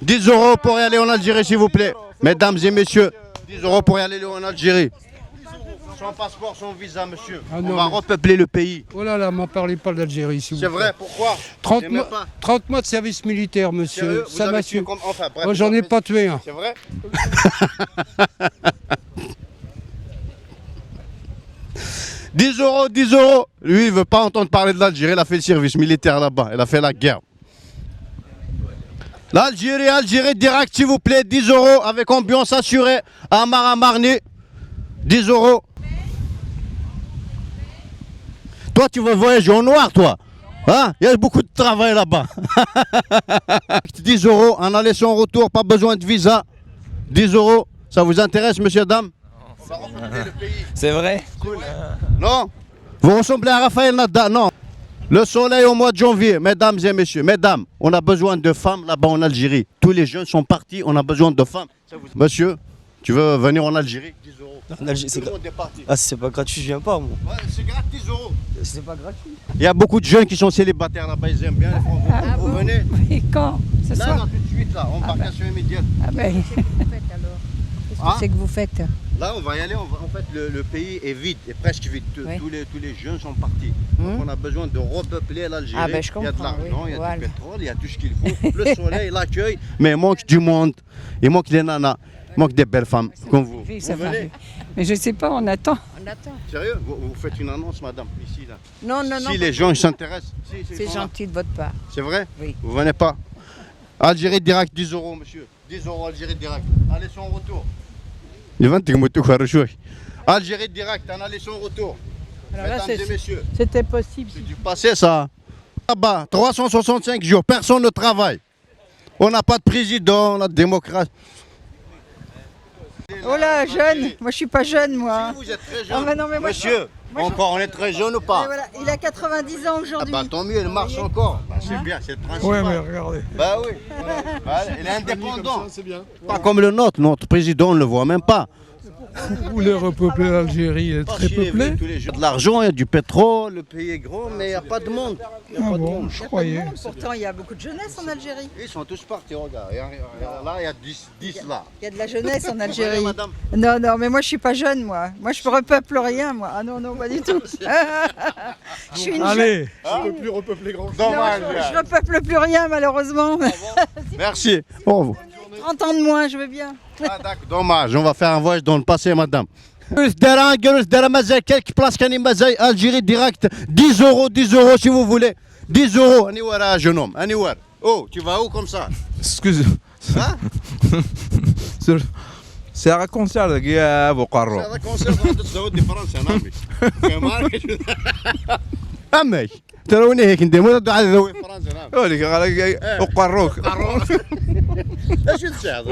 Dix euros pour y aller en Algérie, s'il vous plaît. Mesdames et messieurs, dix euros pour y aller en Algérie. Sans passeport, sans visa, monsieur. Ah On non, va mais- repeupler le pays. Oh là là, m'en parlez pas de l'Algérie, s'il vous C'est plaît. Vrai, pourquoi? 30 J'ai même mois, pas- 30 mois de service militaire, monsieur. Sérieux, vous Ça avez m'a tué su- comme- enfin, bref, Moi, j'en ai pas tué un. C'est vrai? Dix euros, dix euros. Lui, il veut pas entendre parler de l'Algérie. Il a fait le service militaire là-bas. Il a fait la guerre. L'Algérie, Algérie, direct, s'il vous plaît. Dix euros avec ambiance assurée. Amar Amarni. Dix euros. Toi, tu veux voyager au noir, toi? Hein? Il y a beaucoup de travail là-bas. Dix euros, un aller sans retour, pas besoin de visa. Dix euros, ça vous intéresse, monsieur, dame? C'est vrai. Non? Vous ressemblez à Raphaël Nadal, non? Le soleil au mois de janvier, mesdames et messieurs, mesdames, on a besoin de femmes là-bas en Algérie. Tous les jeunes sont partis, on a besoin de femmes. Monsieur, tu veux venir en Algérie? Dix euros. En Algérie, c'est Tout le gra- monde est parti. Ah, si c'est pas gratuit, je viens pas, moi. Ouais, c'est gratuit, dix euros. C'est pas gratuit. Il y a beaucoup de jeunes qui sont célibataires là-bas, ils aiment bien les femmes. Vous, vous venez? Et quand? Ce Là, soir? Là, tout de suite, là, embarcation immédiate. Ah ben, Hein? C'est que vous faites. Là, on va y aller. On va- en fait, le, le pays est vide, est presque vide. Tous- Ouais. Tous, les, tous les jeunes sont partis. Donc, on a besoin de repeupler l'Algérie. Ah, ben, je Il y a de comprends, l'argent, oui, il y a voilà. Du pétrole, il y a tout ce qu'il faut. Le soleil, l'accueil. Mais il manque du monde. Il manque des nanas. Il manque des belles femmes comme vous. Oui, ça Vous va. venez? Mais je sais pas, on attend. Sérieux? Vous, vous faites une annonce, madame, ici, là. Non, non, non. Si les gens ils s'intéressent. Si, ces C'est gens-là. Gentil de votre part. C'est vrai? Oui. Vous venez pas? Algérie direct, dix euros, monsieur. Dix euros, Algérie direct. Allez sans retour. Algérie direct, un aller sans retour. Alors là, Mesdames et c'est- messieurs, C'était possible. C'est du passé, ça. Là-bas, trois cent soixante-cinq jours, personne ne travaille. On n'a pas de président, la démocratie. Oh là, jeune. Moi, je suis pas jeune, moi. Si, vous êtes très jeune. Ah, mais non, mais moi, Monsieur, moi, je- encore, on est très jeune ou Et pas? Voilà, il a quatre-vingt-dix ans Ah aujourd'hui. Bah, tant mieux, il marche encore. Bah, c'est bien, c'est le principal. Ouais, mais regardez. Bah oui. Voilà, il est indépendant. C'est bien. Pas comme le nôtre. Notre président, on ne le voit même pas. Vous voulez repeupler l'Algérie, elle est très Parce qu'il est peuplée. Tous les jours. De l'argent, il y a du pétrole, le pays est grand, mais il n'y a pas de monde. Il y a Ah pas de bon, monde. je croyais. Pourtant, il y a beaucoup de jeunesse en Algérie. Ils sont tous partis, regarde. Il y a- il y a- Là, il y a dix, dix là. Il y a de la jeunesse en Vous voyez, Algérie. Madame? Non, non, mais moi, je suis pas jeune, moi. Moi, je repeuple rien, moi. Ah non, non, pas du tout. Je suis une jeune. Allez, Hein? plus repeupler grand Non, je, je repeuple plus rien, malheureusement. Merci. Au revoir. Trente ans de moins, je veux bien. Ah, d'accord, dommage, on va faire un voyage dans le passé, madame. Quelques places, Algérie direct, dix euros, dix euros si vous voulez. Dix euros, anywhere, jeune homme, anywhere. Oh, tu vas où comme ça? Excuse. Hein? C'est un concert de Guy Bocarro. C'est un concert de Saoud de France, un ami. Fais mal. Ah, mec. تروني هيك ندير مو تدعي ذوي فرنسا، نعم. هو اللي قال لك إيه. وقروك. اش تساعد؟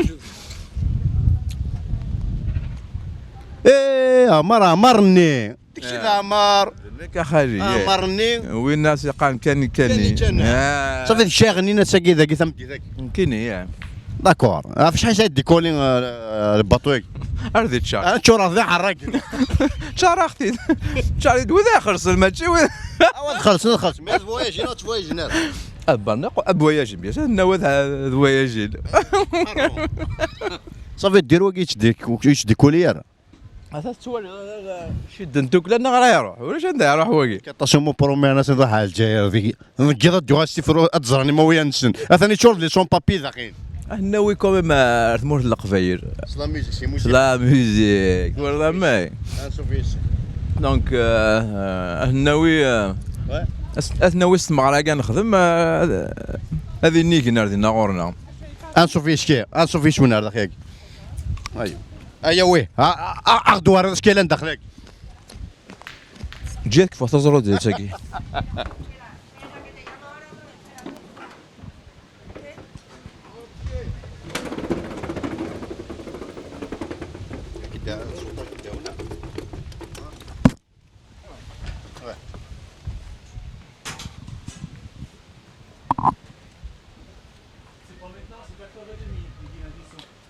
ايه، عمر، عمرني. داكشي اللي عمر. لك اخي. عمرني. وين الناس يقال كاني كاني. كاني كاني. آه. صافي، الشيخ نينا ساكي ذاك ثم دي ذاك. كيني، يا. داكور. عرف شحال ساعه ديكولي، آه، آه، الباطوي؟ Ar d ččar. Ah, ččureɣ d iḥerragen. Ččareɣ-t-id. Ččar-id wid ixelṣen, mačči wid. Awa ad xelṣen, ad xelṣen. Ma ad voyagen, ad voyagen ara. Ad berniq, ad voyagen, bien sûr, ad nawi ad voyagen. Safi, ddir wagi yettdikuli ara. Ata tettwaliḍ, cidden tukla neɣ ara iruḥ, ulac anda iruḥ wagi. Aṭas umu promi anas iruḥ ɣer Lezzayer, deg-, deg yiḍ ad d-yuɣal s tifru, ad ẓren imawiyan-nsen. Atan yeččur d les sans-papiers daxel. Ad nawi quand même ar tmurt n Leqbayel. S la musique, c'est musique. La musique, voilà, mais. Donc, euh, euh, ad nawi, euh, ouais. Ad nawi s tmeɣra kan nexdem, euh, ad inigen ar dinna ɣur-neɣ. Anṣuf yes-k, anṣuf yes-wen ar daxel. Aywa. Aya wi. A, a, a, aɣ-d-wariḍ s kayla n daxel-agi. Ǧǧiɣ kfuɣ taẓrudit-agi.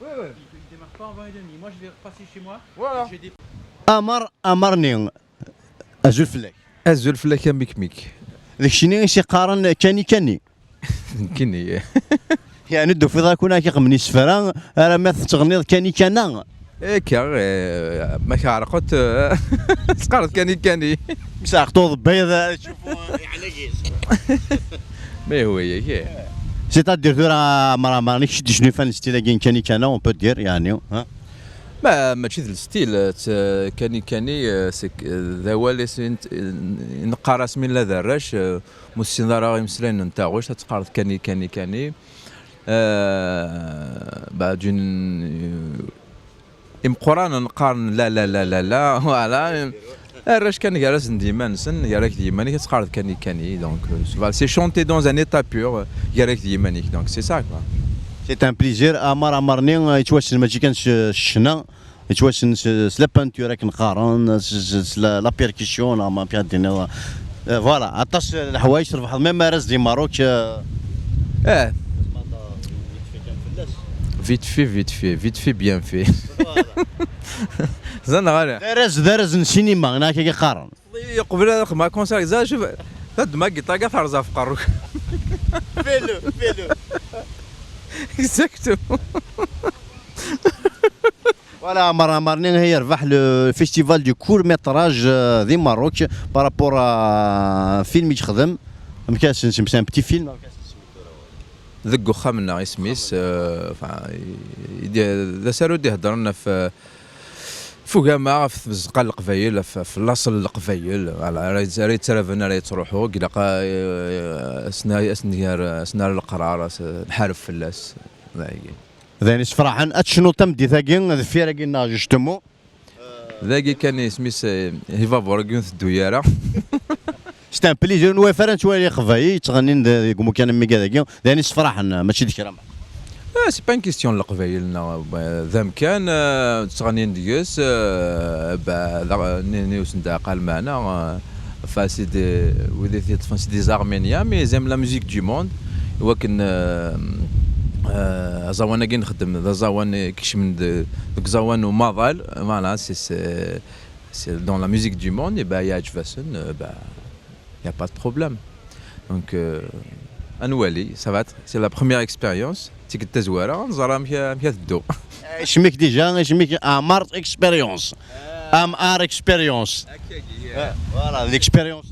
Ouais, ouais. Il, il démarre pas en vingt et demi. Moi, je vais repasser chez moi. Voilà. Je vais dé- Amar, Amarni. Azul fell-ak. Azul fell-ak a Mikmik. D keččini i s-iqqaren Kani Kani. Kini. Yeɛni d-tufiḍ akk akken iqemmen isefra, ara ma tettɣenniḍ Kani Kana. Akka, eh, ma k-ɛerqent, eh, teqqareḍ Kani Kani. Msaɣ tuḍ bayḍ. Mais oui, ok. C'est-à-dire tura Amar Amarni kečč d-icnufan style-agi n Kani Kana, on peut dire, yeɛni, hein? Ma, mačči d le style, t-, Kani Kani, eh, c'est que, eh, d awal i s-, i n-, i neqqar-as mi nella d arrac, eh, ma ur tessineḍ ara imeslayen n taɣect, ad teqqareḍ Kani Kani Kani. Eh, bah, d'une, Imeqqranen qqaren la la la la la, voilà. Arrac kan gar-asen d yiman-nsen, gar-ak d yiman-ik, ad teqqareḍ Kani Kani. Donc, euh, c'est, voilà, c'est chanter dans un état pur, euh, gar-ak d yiman-ik. Donc, c'est ça, quoi. C'est un plaisir. Amar Amarni, euh, yettwassen mačči kan s, s ccna, yettwassen s, s la peinture akken qqaren, s, s, s la, la percussion, neɣ ma amek ad d-tiniḍ. Euh, voilà, aṭas n leḥwayeǧ trebḥeḍ, même arraz di Maroc, euh, Eh. Vite fait, vite fait, vite fait, bien fait. Voilà. Ẓan ɣala. D arraz, d arraz n sinima, neɣ akka i qqaren. Yeqbel ad xedmeɣ concert, ẓa, cuf, ad d-ma giṭar, ad terẓ ɣef qerru-k. Fais-le, fais-le. Exactement. Voilà, Amar Amarni, hi yerbeḥ le festival du court métrage, euh, di Maroc par rapport à un film i yexdem. Amek ara s-nsemmi, c'est un petit film. Deg uxxam-nneɣ isem-is, euh, enfin, i, i, d asaru d-iheddren ɣef, euh, ɣef ugama, ɣef tbeẓqa n Leqbayel, ɣef, ɣef laṣel n Leqbayel, voilà, ara yet-, ara yettraben, ara yettruḥu, ilaq a, euh, as-n-, as-n-, as-ner leqrar, as-, nḥareb fell-as. Dagi. D ayen issefraḥen. Ad tecnuḍ tameddit-agi deffir-agi-nneɣ, justement. Dagi kan isem-is, eh, lbabur-agi ur nteddu ara. C'est un plaisir, ur nwala ara nettwali Iqbayel yettɣennin de-, deg umukan am wigad-agi, d ayen issefraḥen, mačči d kra. Ah, c'est pas une question n Leqbayel, neɣ, eh, d amkan, eh, ttɣennin deg-s, eh, ba-, d, ni, ni usendaqa lmeɛna, eh, Enfin, c'est des, wid i t-yeṭṭfen, c'est des Arméniens, mais ils aiment la musique du monde. Iwakken, euh, euh, aẓawan-agi nxeddem, d aẓawan i ikecmen de-, deg uẓawan umaḍal. Voilà, c'est, c'est, c'est dans la musique du monde, et ben, yeɛǧeb-asen, euh, ben, y a pas de problème. Donc, euh, à Nouali, ça va être, c'est la première expérience. Tikkelt tazwara, ad nẓer amek, amek ad teddu. Isem-ik déjà, isem-ik Amar Experience. Amar Experience. Voilà, l'expérience.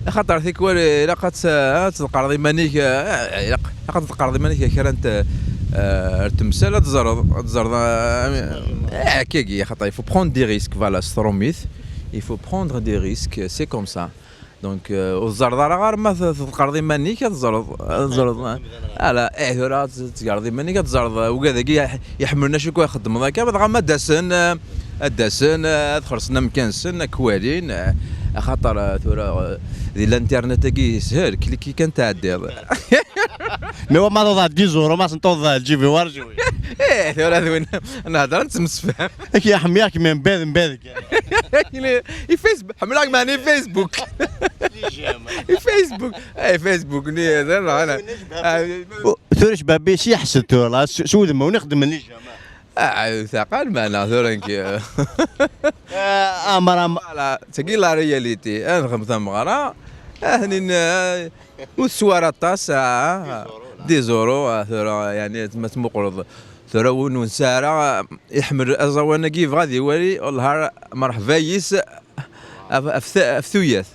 Axaṭer tikwal ilaq ad tt-, ad tḍeqqreḍ iman-ik, eh, ilaq, ilaq ad tḍeqqreḍ iman-ik kra n t-, eh, ar temsal, ad teẓreḍ, ad teẓreḍ, eh, eh, akkagi, axaṭer, il faut prendre des risques, voilà, s trumit, il faut prendre des risques, c'est comme ça. Donc, euh, ur teẓẓareḍ ara ɣer ma t-, tḍeqqreḍ iman-ik, ad teẓreḍ, ad teẓreḍ. Ala, eh, tura ad tgereḍ iman-ik, ad teẓreḍ, eh, ugad-agi iḥ-, iḥemmlen acu i ixeddmeḍ akka, dɣa ma d-asen, eh, ad d-asen, eh, ad xellṣen amkan-nsen, ad k-walin, eh, axaṭer, eh, tura, eh, di l'internet-agi yeshel, kliki kan tɛeddiḍ. Mais wa ma tawḍeḍ-d iẓuṛ, ma sen-tawḍeḍ-d lǧib-iw, arǧu. Eh, tura d win, nehder, nettemsefham. Ak-, ḥemmleɣ-kem mebɛid, mebɛid kan. I Facebook, ḥemmleɣ-kem ɛni Facebook. I Facebook, eh, Facebook, ni, d, d, d, ah, tura cbabi s yeḥsed tura, s, s udem-nwen ixeddmen les j'aime. Ah, taqal, meɛna tura nekk. Ah, Ɛmer, Ɛmer. Voilà, tagi la réalité. Ah, nxeddem tameɣra. Ah, nin, ah, ur teswa ara aṭas, ah, dix euros, ah, tura, yani, ma tmuqleḍ, tura win ur nesɛi ara, ah, iḥemmel aẓawan-agi, yebɣa ad iwali, wellah, merḥba yis, af, af, af tuyat.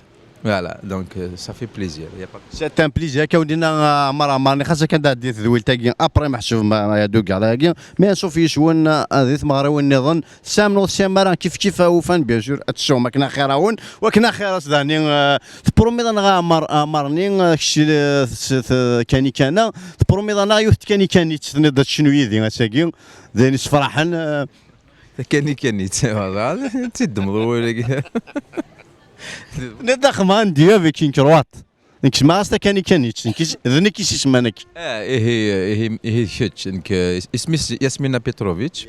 Voilà, donc, euh, ça fait plaisir. Y a pas de... C'est un plaisir. Akka wen-d-yenna, euh, Ɛmer Ɛmerni, xas akken ad d-tɛeddi tedwilt-agi, après meḥsub ma, ma yaddu deg ɣlay-agi. Mais anṣuf yes-wen, euh, di tmeɣriwin nniḍen, tesɛam neɣ ur tesɛam ara, kif kif, euh, ufan, bien sûr, ad tesɛum akken axir-awen, u akken axir-as dani, euh, teprumiḍ-aneɣ a Ɛmer, a Ɛmerni, euh, kečč, euh, s, s, kanikan-a, teprumiḍ-aneɣ yiwet n tkanikanit, tenniḍ ad tecnu yid-i ass-agi, d ayen yessefraḥen, euh. Takanikanit, voilà, d tiddmeḍ wawal-agi. Nid axem un duo avec une croate. Nekk semmaɣ-as takanikanit, nekk is-, d nekk i s-isemman akka. Ah, ihi, ihi, ihi d kečč, nekk, is-, isem-is Yasmina Petrovic.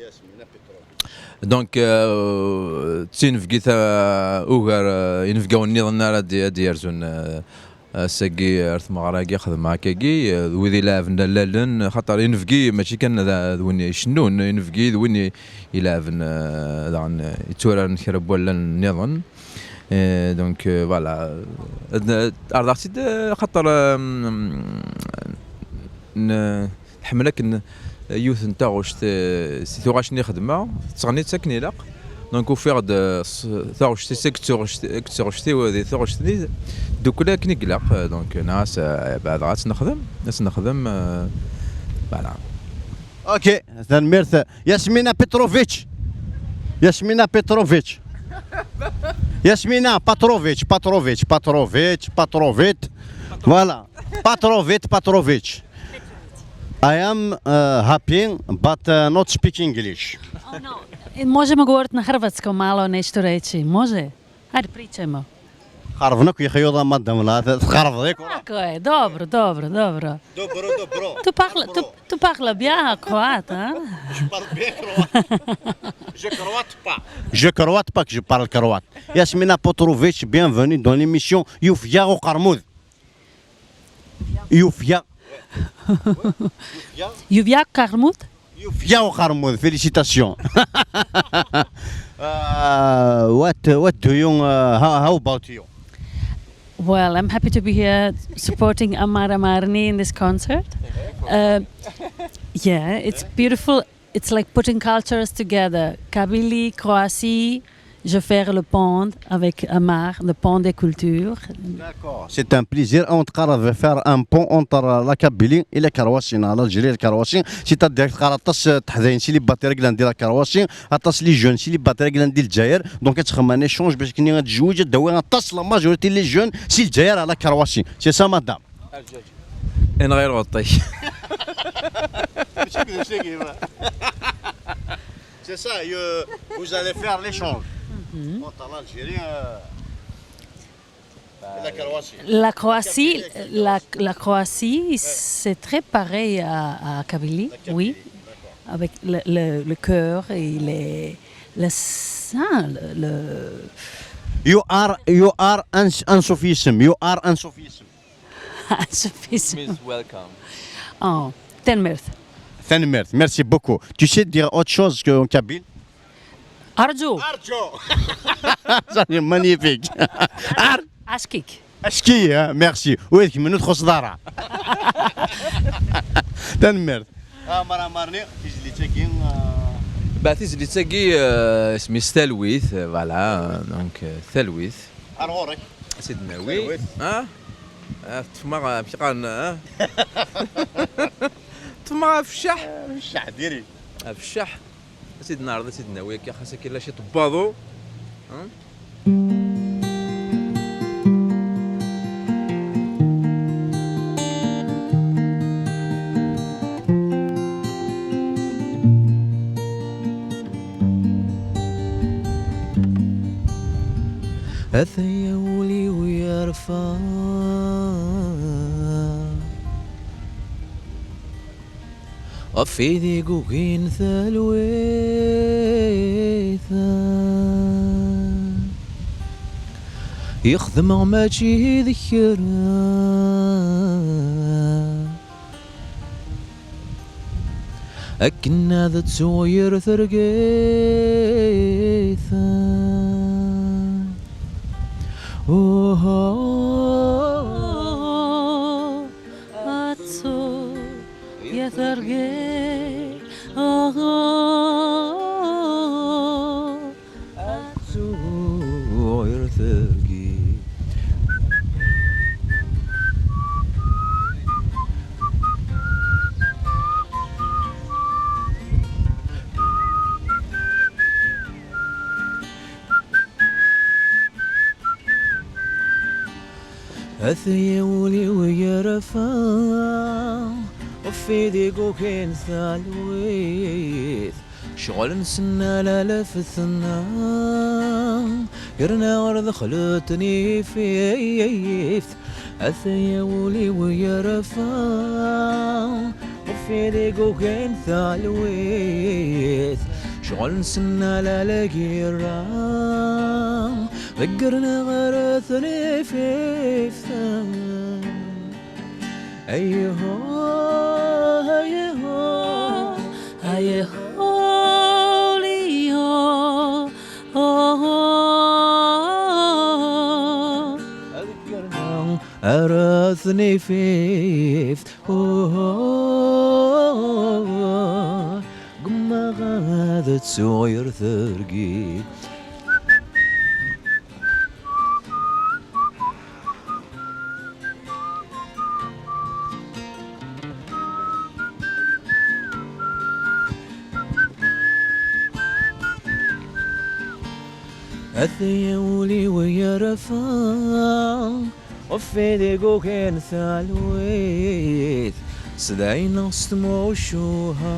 Donc, euh, d tinebgit, euh, ugar, euh, inebgawen nniḍen ara d-, ad d-yerzun, euh, ass-agi ar tmeɣra-agi xedmeɣ akkagi, euh, d wid ileɛben allalen, xaṭer inebgi mačči kan d, d win icennun, inebgi d win i, ileɛben, euh, daɣen, euh, itturaren kra n wallalen nniḍen. Eh, donc, euh, voilà. Ad n-, ɛerḍeɣ-tt-id, euh, xaṭer, euh, n-, tḥemmel akken yiwet n taɣect, euh, si tuɣac-nni xedmeɣ, tettɣenni-tt akken ilaq. Donc, ufiɣ-d, euh, s-, taɣect-is akked tuɣect-, akked tuɣect-iw di tuɣect-nni, ddukkla akken i ilaq. Euh, donc, nniɣ-as, euh, beɛdeɣ ad tt-nexdem, ad tt-nexdem, euh, voilà. Ok, tanemmirt. Yasmina Petrovic. Yasmina Petrovic. Yasmina Petrovic, Petrovic, Petrovic, Petrovic. Voilà. Petrovic, Petrovic. I am, uh, happy, but, uh, not speak English. Oh, no. Možemo govoriti na hrvatskom, malo nešto reći, može? Ajde, pričajmo. Xerben akk yexyuḍ a madam, la txerbeḍ yakk. Tako je, dobro, dobro, dobro. Dobro, dobro. Tu parla, tu, tu parla bien croate, hein? Je parle bien croate. Je croate pas. Je croate pas que je parle croate. Yasmina Petrovic, bienvenue dans l'émission Yufya Uqermud. Yufya. Yufya Uqermud? Yufya Uqermud, félicitations. Uh, what, what do you, uh, how, how about you? Well, I'm happy to be here supporting Amar Amarni in this concert. Uh, yeah, it's beautiful. It's like putting cultures together. Kabylie, Croatie, je fais le pont avec Amar, le pont des cultures. D'accord. C'est un plaisir. On va faire un pont entre la Kabylie et la Croatie, non, l'Algérie et la Croatie. C'est-à-dire que teɣra aṭas n teḥdayin célibataires i yellan di la Croatie, aṭas les jeunes célibataires i yellan di Lezzayer. Donc, ad txemmem un échange parce que ad tezweǧ, ad d-tawi aṭas, la majorité les jeunes si Lezzayer à la Croatie. C'est ça, madame? Yenɣa-yi lɣeṭṭ-ik. C'est ça, euh, vous allez faire l'échange entre l'Algérie, euh, et la Croatie. La Croatie, la, la Croatie, c'est très pareil à, à Kabylie, oui. Avec le, le, le cœur et les, le sang, le, le... You are, you are un, un sophisme. You are un sophisme. Sophisme. Miss, welcome. Oh, tanemmirt. Tanemmirt. Merci beaucoup. Tu sais dire autre chose qu'en kabyle? Arju. Arju. Ça, c'est magnifique. Ar- Ackik. Ackik, hein, merci. Oui, mais nous, trop d'ara. Tanemmirt. Ah, Amar Amarni, tizlit-agi, euh, bah, tizlit-agi, euh, isem-is Talwit, euh, voilà, euh, donc, euh, Talwit. Ar ɣur-k. Ad tt-id-nawi. Talwit. Ah? Ah, ṭṭfem-aɣ, amek qqaren, ah? Ṭṭfem-aɣ afeccaḥ. Afeccaḥ, diri. Afeccaḥ. Ad tt-id-neɛreḍ, ad tt-id-nawi akka, xas akken la ciṭ n waḍu. Hein? Ataya wul-iw yerfa ɣef ideg ugin talwit. I xedmeɣ mačči d kra. Akken ad ttuɣ yir tergit. Uhu. Ad ttuɣ yir tergit. Uhu. Ad ttuɣ yir tergit. Ataya wul-iw yerfa ɣef idigugen talwit. Ccɣel-nsen ala lafetna, yerna ɣer dexl tnifift. Ataya wul-iw yerfa ɣef idigugen talwit. Ccɣel-nsen ala lgirra, ḍeggren ɣer tnifift. Ayho, ayho, ayho, liho, oh, oh. Ad kkren ar tnifift, oh, oh, oh. Gummaɣ ad ttuɣ yir tergit. Ataya wul-iw yerfa ɣef idigugen talwit. Sdayneɣ s tmucuha,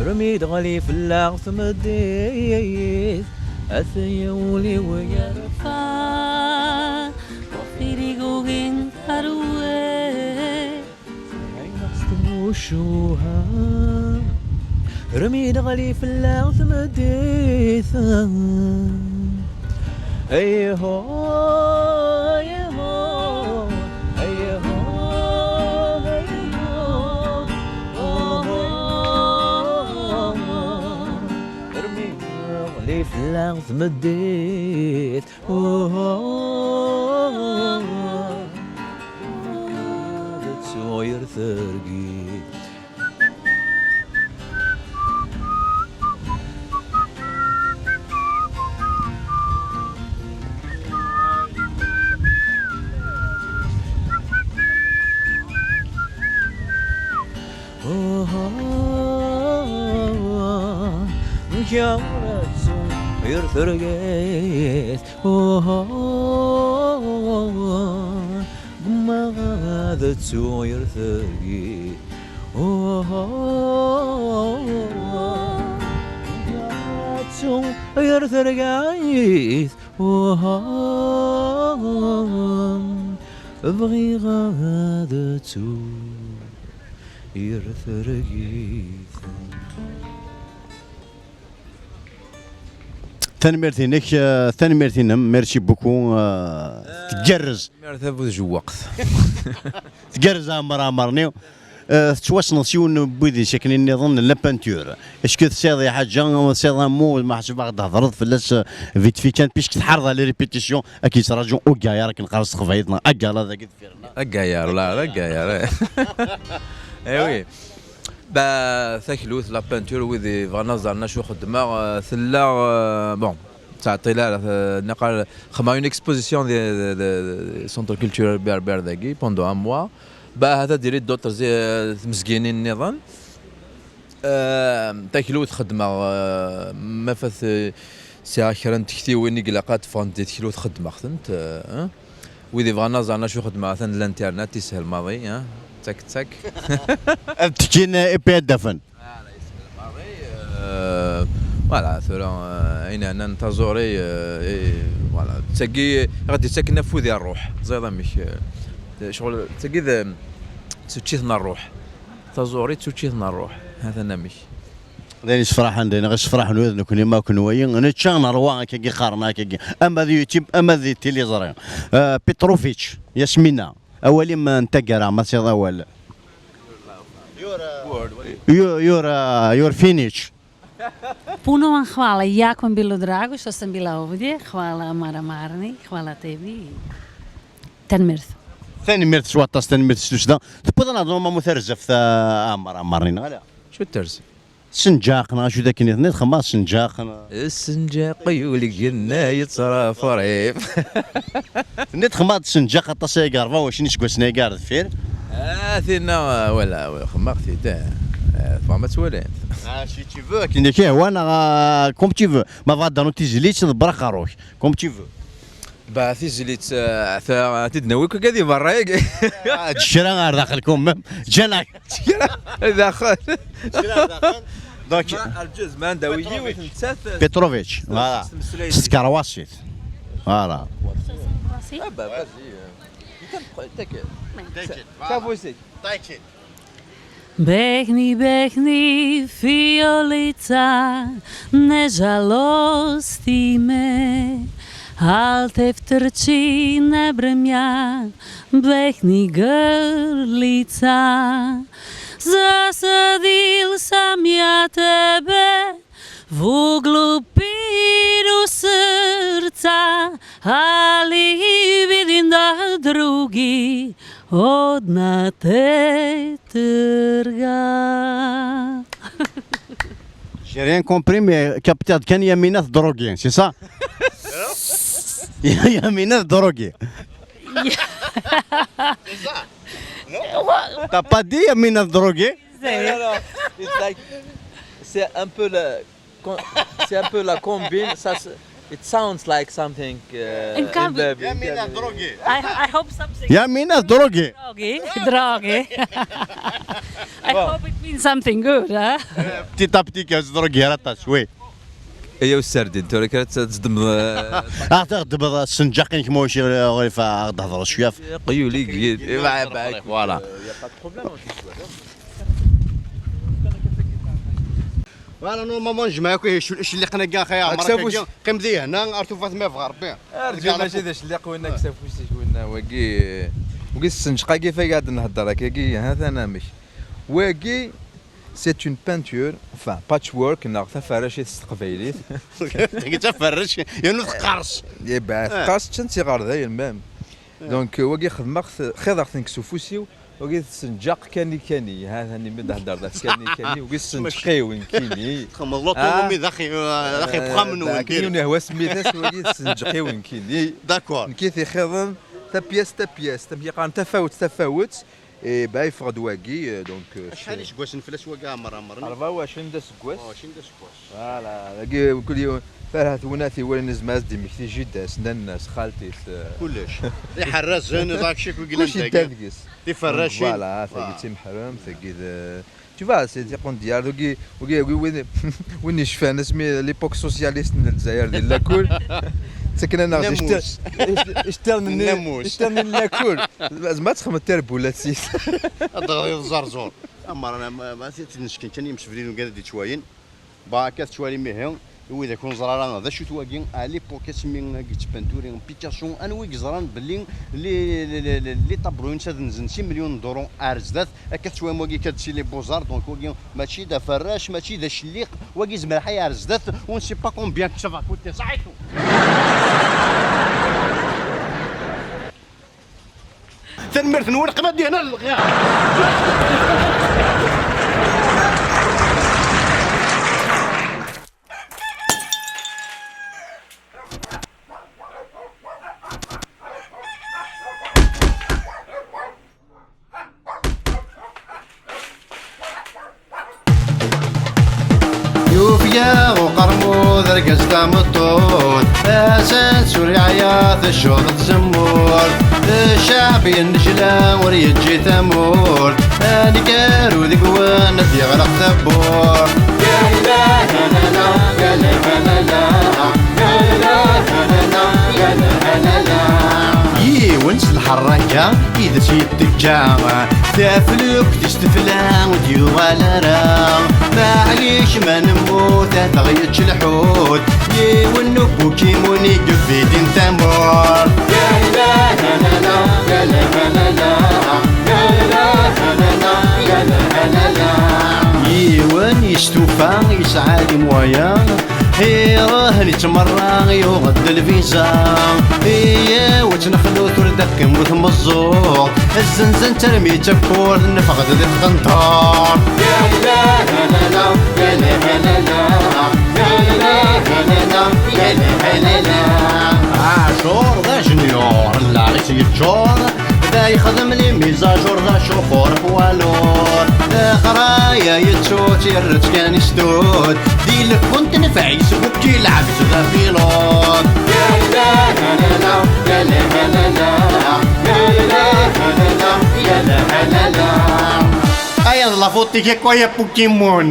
rmi d-ɣli fell-aɣ tmeddit. Ataya wul-iw yerfa ɣef idigugen talwit. Ɛineɣ s tmucuha, rmi d-ɣli fell-aɣ tmeddit. Ayho, ayho, ayho, ayho. Rmi d-ɣli fell-aɣ tmeddit. Ad ttuɣ yir tergit. Amek ara ttuɣ yir tergit? Gummaɣ ad ttuɣ yir tergit. Gummaɣ ad ttuɣ yir tergit. Bɣiɣ ad ttuɣ yir tergit. Tanemmirt-inek, eh, tanemmirt-inem, merci beaucoup, eh, tgerrez. Tanemmirt a bu tjewwaqt. Tgerrez a Ɛmer Ɛmerni. Eh, tettwassneḍ s yiwen n wid akken nniḍen n la peinture. Est-ce que tesɛiḍ i ḥaǧa, tesɛiḍ un mot, ma ḥseb ad d-thedreḍ fell-as, eh, vite fait kan, puisque tḥerreḍ à les répétitions, ad k-yettraǧu ugayar akken qqaren s teqbaylit, neɣ agala dagi deffir-nneɣ. Agayar, la, d agayar. Eh oui. Bah, taklut, la peinture, wid yebɣan ad ẓren acu xeddmeɣ, eh, tella, eh, bon, ur tettɛeṭṭil ara, eh, naqal xedmeɣ une exposition di, di, di, di Centre Culturel Berbère dagi, pendant un mois. Bah, ahat ad d-tili d'autres, eh, tmezginin nniḍen. Eh, taklut xeddmeɣ, eh, ma fat, eh, sɛiɣ kra n tektiwin i ilaq ad ffɣent di teklut xeddmeɣ-tent, eh, eh. Wid yebɣan ad ẓren acu xeddmeɣ, atan l'internet, yeshel maḍi, eh. Ttak, ttak. Ad tekkin, eh, ipi ad d-afen. Voilà, yeshel maḍi, eh, voilà, tura, eh, ayen ɛnan taẓuri, eh, eh, voilà, d tagi i ɣ-d-yettaken afud i ṛṛuḥ, teẓriḍ amek, eh, ccɣel, d tagi d, d tuččit n ṛṛuḥ, taẓuri d tuččit n ṛṛuḥ, atan amek. D ayen yessefraḥen, d ayen ɣ-yessefraḥen ula d nekkni ma akken wayi, nečča nerwa, akkagi qqaren, akkagi, ama di YouTube, ama di tiliẓri. Eh, Petrovic, Yasmina, awal-im n taggara, ma tesɛiḍ awal. You're, you're, uh, you're finished. Puno vam hvala, jako mi bilo drago što sam bila ovdje. Hvala Amar Amarni, hvala tebi. Tanemmirt. Tanemmirt s waṭas, tanemmirt s tussda. Tewwiḍ-aneɣ-d normalement tarzeft, a Ɛmer Ɛmerni, neɣ ala? Acu terzi? Ssenǧaq, neɣ acu d akken i tenniḍ, xemma ssenǧaq, neɣ? Ssenǧaq yuli gennay yettrafrif. Tenniḍ xemma ssenǧaq aṭas ay gar rebɛa u ɛecrin iseggasen ay gar deffir. Ah, tinna, wala, wala, xemma-ɣ-t-id, eh, eh, tebɣam ad twalimt? Ah, si tu veux, akken i k-yehwa, neɣ, ah, comme tu veux. Ma bɣa d-anu tizlit, ḍebber aqerru-k, comme tu veux. Bah, tizlit, eh, ta-, ad t-id-nawi kan di berra-agi. Ah, d kra ar daxel quand même. Ǧǧan-ak. Kra daxel. Kra daxel. Donc, ma, arǧu, ma anda wi yiwet nettat, eh, Petrovic, voilà. S tkerwasit. Voilà. Ah, bah, vas-y, euh. Take it. Take it. Voilà. Take it. Behni, behni, Fiolica, ne žalosti me, al te vtrči ne bremja, behni grlica. Zasadil sam ja tebe, v glupinu srca, ali vidim da drugi odna te trga. J'ai rien compris, mais capté kan Yamina tdrogi, c'est ça? Yamina tdrogi. C'est ça? Non? T'as pas dit Yamina tdrogi? No, no, no. It's like, c'est un peu le, com-, c'est un peu la combine. Ça, c'est, it sounds like something, uh, in Kabul. Yamina tdrogi. I, I hope something. Yamina tdrogi. Drogi, drogi. I hope it means something good, huh? Petit à petit, qu'elle se drogue, elle attache, oui. Aya userdin, tura kra ad tzeddmeḍ, eh, ad tɣeddmeḍ ssenǧaq-inek, ma ulac aɣilif, ad d-hedreḍ cwiya. Qyul i gid, voilà. Voilà, normalement, njmeɛ akk icelliqen-agi, axi, ɛemṛek-agi, qqim di hna, ar tufat ma yebɣa Rebbi. Arǧu, mačči d acelliq winna, kkes afus-ik winna, wagi, wagi ssenǧaq-agi, fag ad nhedder akkagi, ha-t-an amek. Wagi, c'est une peinture, enfin, patchwork, neɣ taferracit s teqbaylit. Tagi d taferracit, yernu teqqers. Eh, bah, teqqers, ččan-tt iɣerdayen même. Donc, euh, wagi xedmeɣ-t, xiḍeɣ-ten kkes ufus-iw, wagi tessenǧaq kani kani, ha, ha, mi d-hedder da kani kani, wagi tessenǧaq-iw nekkini. Txedmeḍ l'autonomie d axi, d axi uxxam-nwen, yiwen yehwa s mmi-s, wagi tessenǧaq-iw nekkini. D'accord. Nekki t-ixiḍen, tapyast, tapyast, amek i qqaren, tafawet, tafawet. Et bah, yeffeɣ-d wagi, euh, donc, euh, acḥal iseggasen fell-as wagi, Ɛmer, Ɛmer? Rebɛa u ɛecrin d aseggas. Rebɛa u ɛecrin d aseggas. Voilà, dagi, mkul yiwen, Ferhat Wenɛet iwalan, izmer ad d-immekti jida-s, nanna-s, xalti-s, euh. Kullec. Iḥerrazen, iḍ-a kcik, wigi llan dagi. Kullec yedda deg-s. Tiferracin. Donc, voilà, tagi d timeḥremt, tagi d, tu vois, c'est des condiards, wagi, wagi, wagi, win, win yecfan asmi l'époque socialiste n Lezzayer di lakul, ttaken-aneɣ-d iceṭṭiḍen-nni, iceṭṭiḍen-nni n lakul. Zma ad txedmeḍ tirbula d tis. Ad d-ɣriḍ Zerzuṛ. Amer, ma, ma, ma, tenneckin kan yimsefliden wigad ad d-ittwayen. Ba, akka tettwalim ihi, i widak ur neẓra ara d acu-t wagi, à l'époque asmi i yettpenturi Picasso, anwa i yeẓran belli les, les, les, les, les tableaux-ines ad nzen six millions n duṛu ar zdat, akka tettwalim wagi kad c'est les beaux-arts, donc wagi mačči d aferrac, mačči d acelliq, wagi zemreɣ ay ar zdat, on ne sait pas combien que ça va coûter, ça et tout. Tanemmirt-nwen, qrib ad d-yehna lexyar. Yufeg-aɣ uqermud, argaz tameṭṭut, azal s ur yeɛya, teccuḍ tzemmurt. Ccɛeb yennejla, ur yeǧǧi tamurt. Aneggaru deg-wen ad d-yeɣleq tawwurt. Yiwen s lḥerraka i d as-yetteǧǧa, taflukt-is tefla, ur d-yuɣal ara. Maɛlic ma nemmut, ad aɣ-yečč lḥut. Yiwen n ubukimun i yebidin tamurt. Ya la la la la, ya la la la la, ya la la la la, ya la la la la. Imwaya, irhen ittmerra, yuɣ-d lviza. Iyaw ad tt-nexlu tura, d akken bu tmeẓẓuɣt. Zzenzen-tt armi d takkurt, neffeɣ-d di tqenṭert. Ya la la la la, ya la la la la, ya la la la la, ya la la la la. Aɛcur d ajenyur, llaɣ-is yeččur. Da yexdem les mises à jour, d acuxur poids lourd. Leɣraya yettu-tt, yerra-tt kan i sdud. Di lkun tenfeɛ-is, bukki lɛebd d apilud. Ya la la la la, ya la la la la, ya la la la la, ya la la la la. Aya d la faute-ik akk, ay a Pokémon.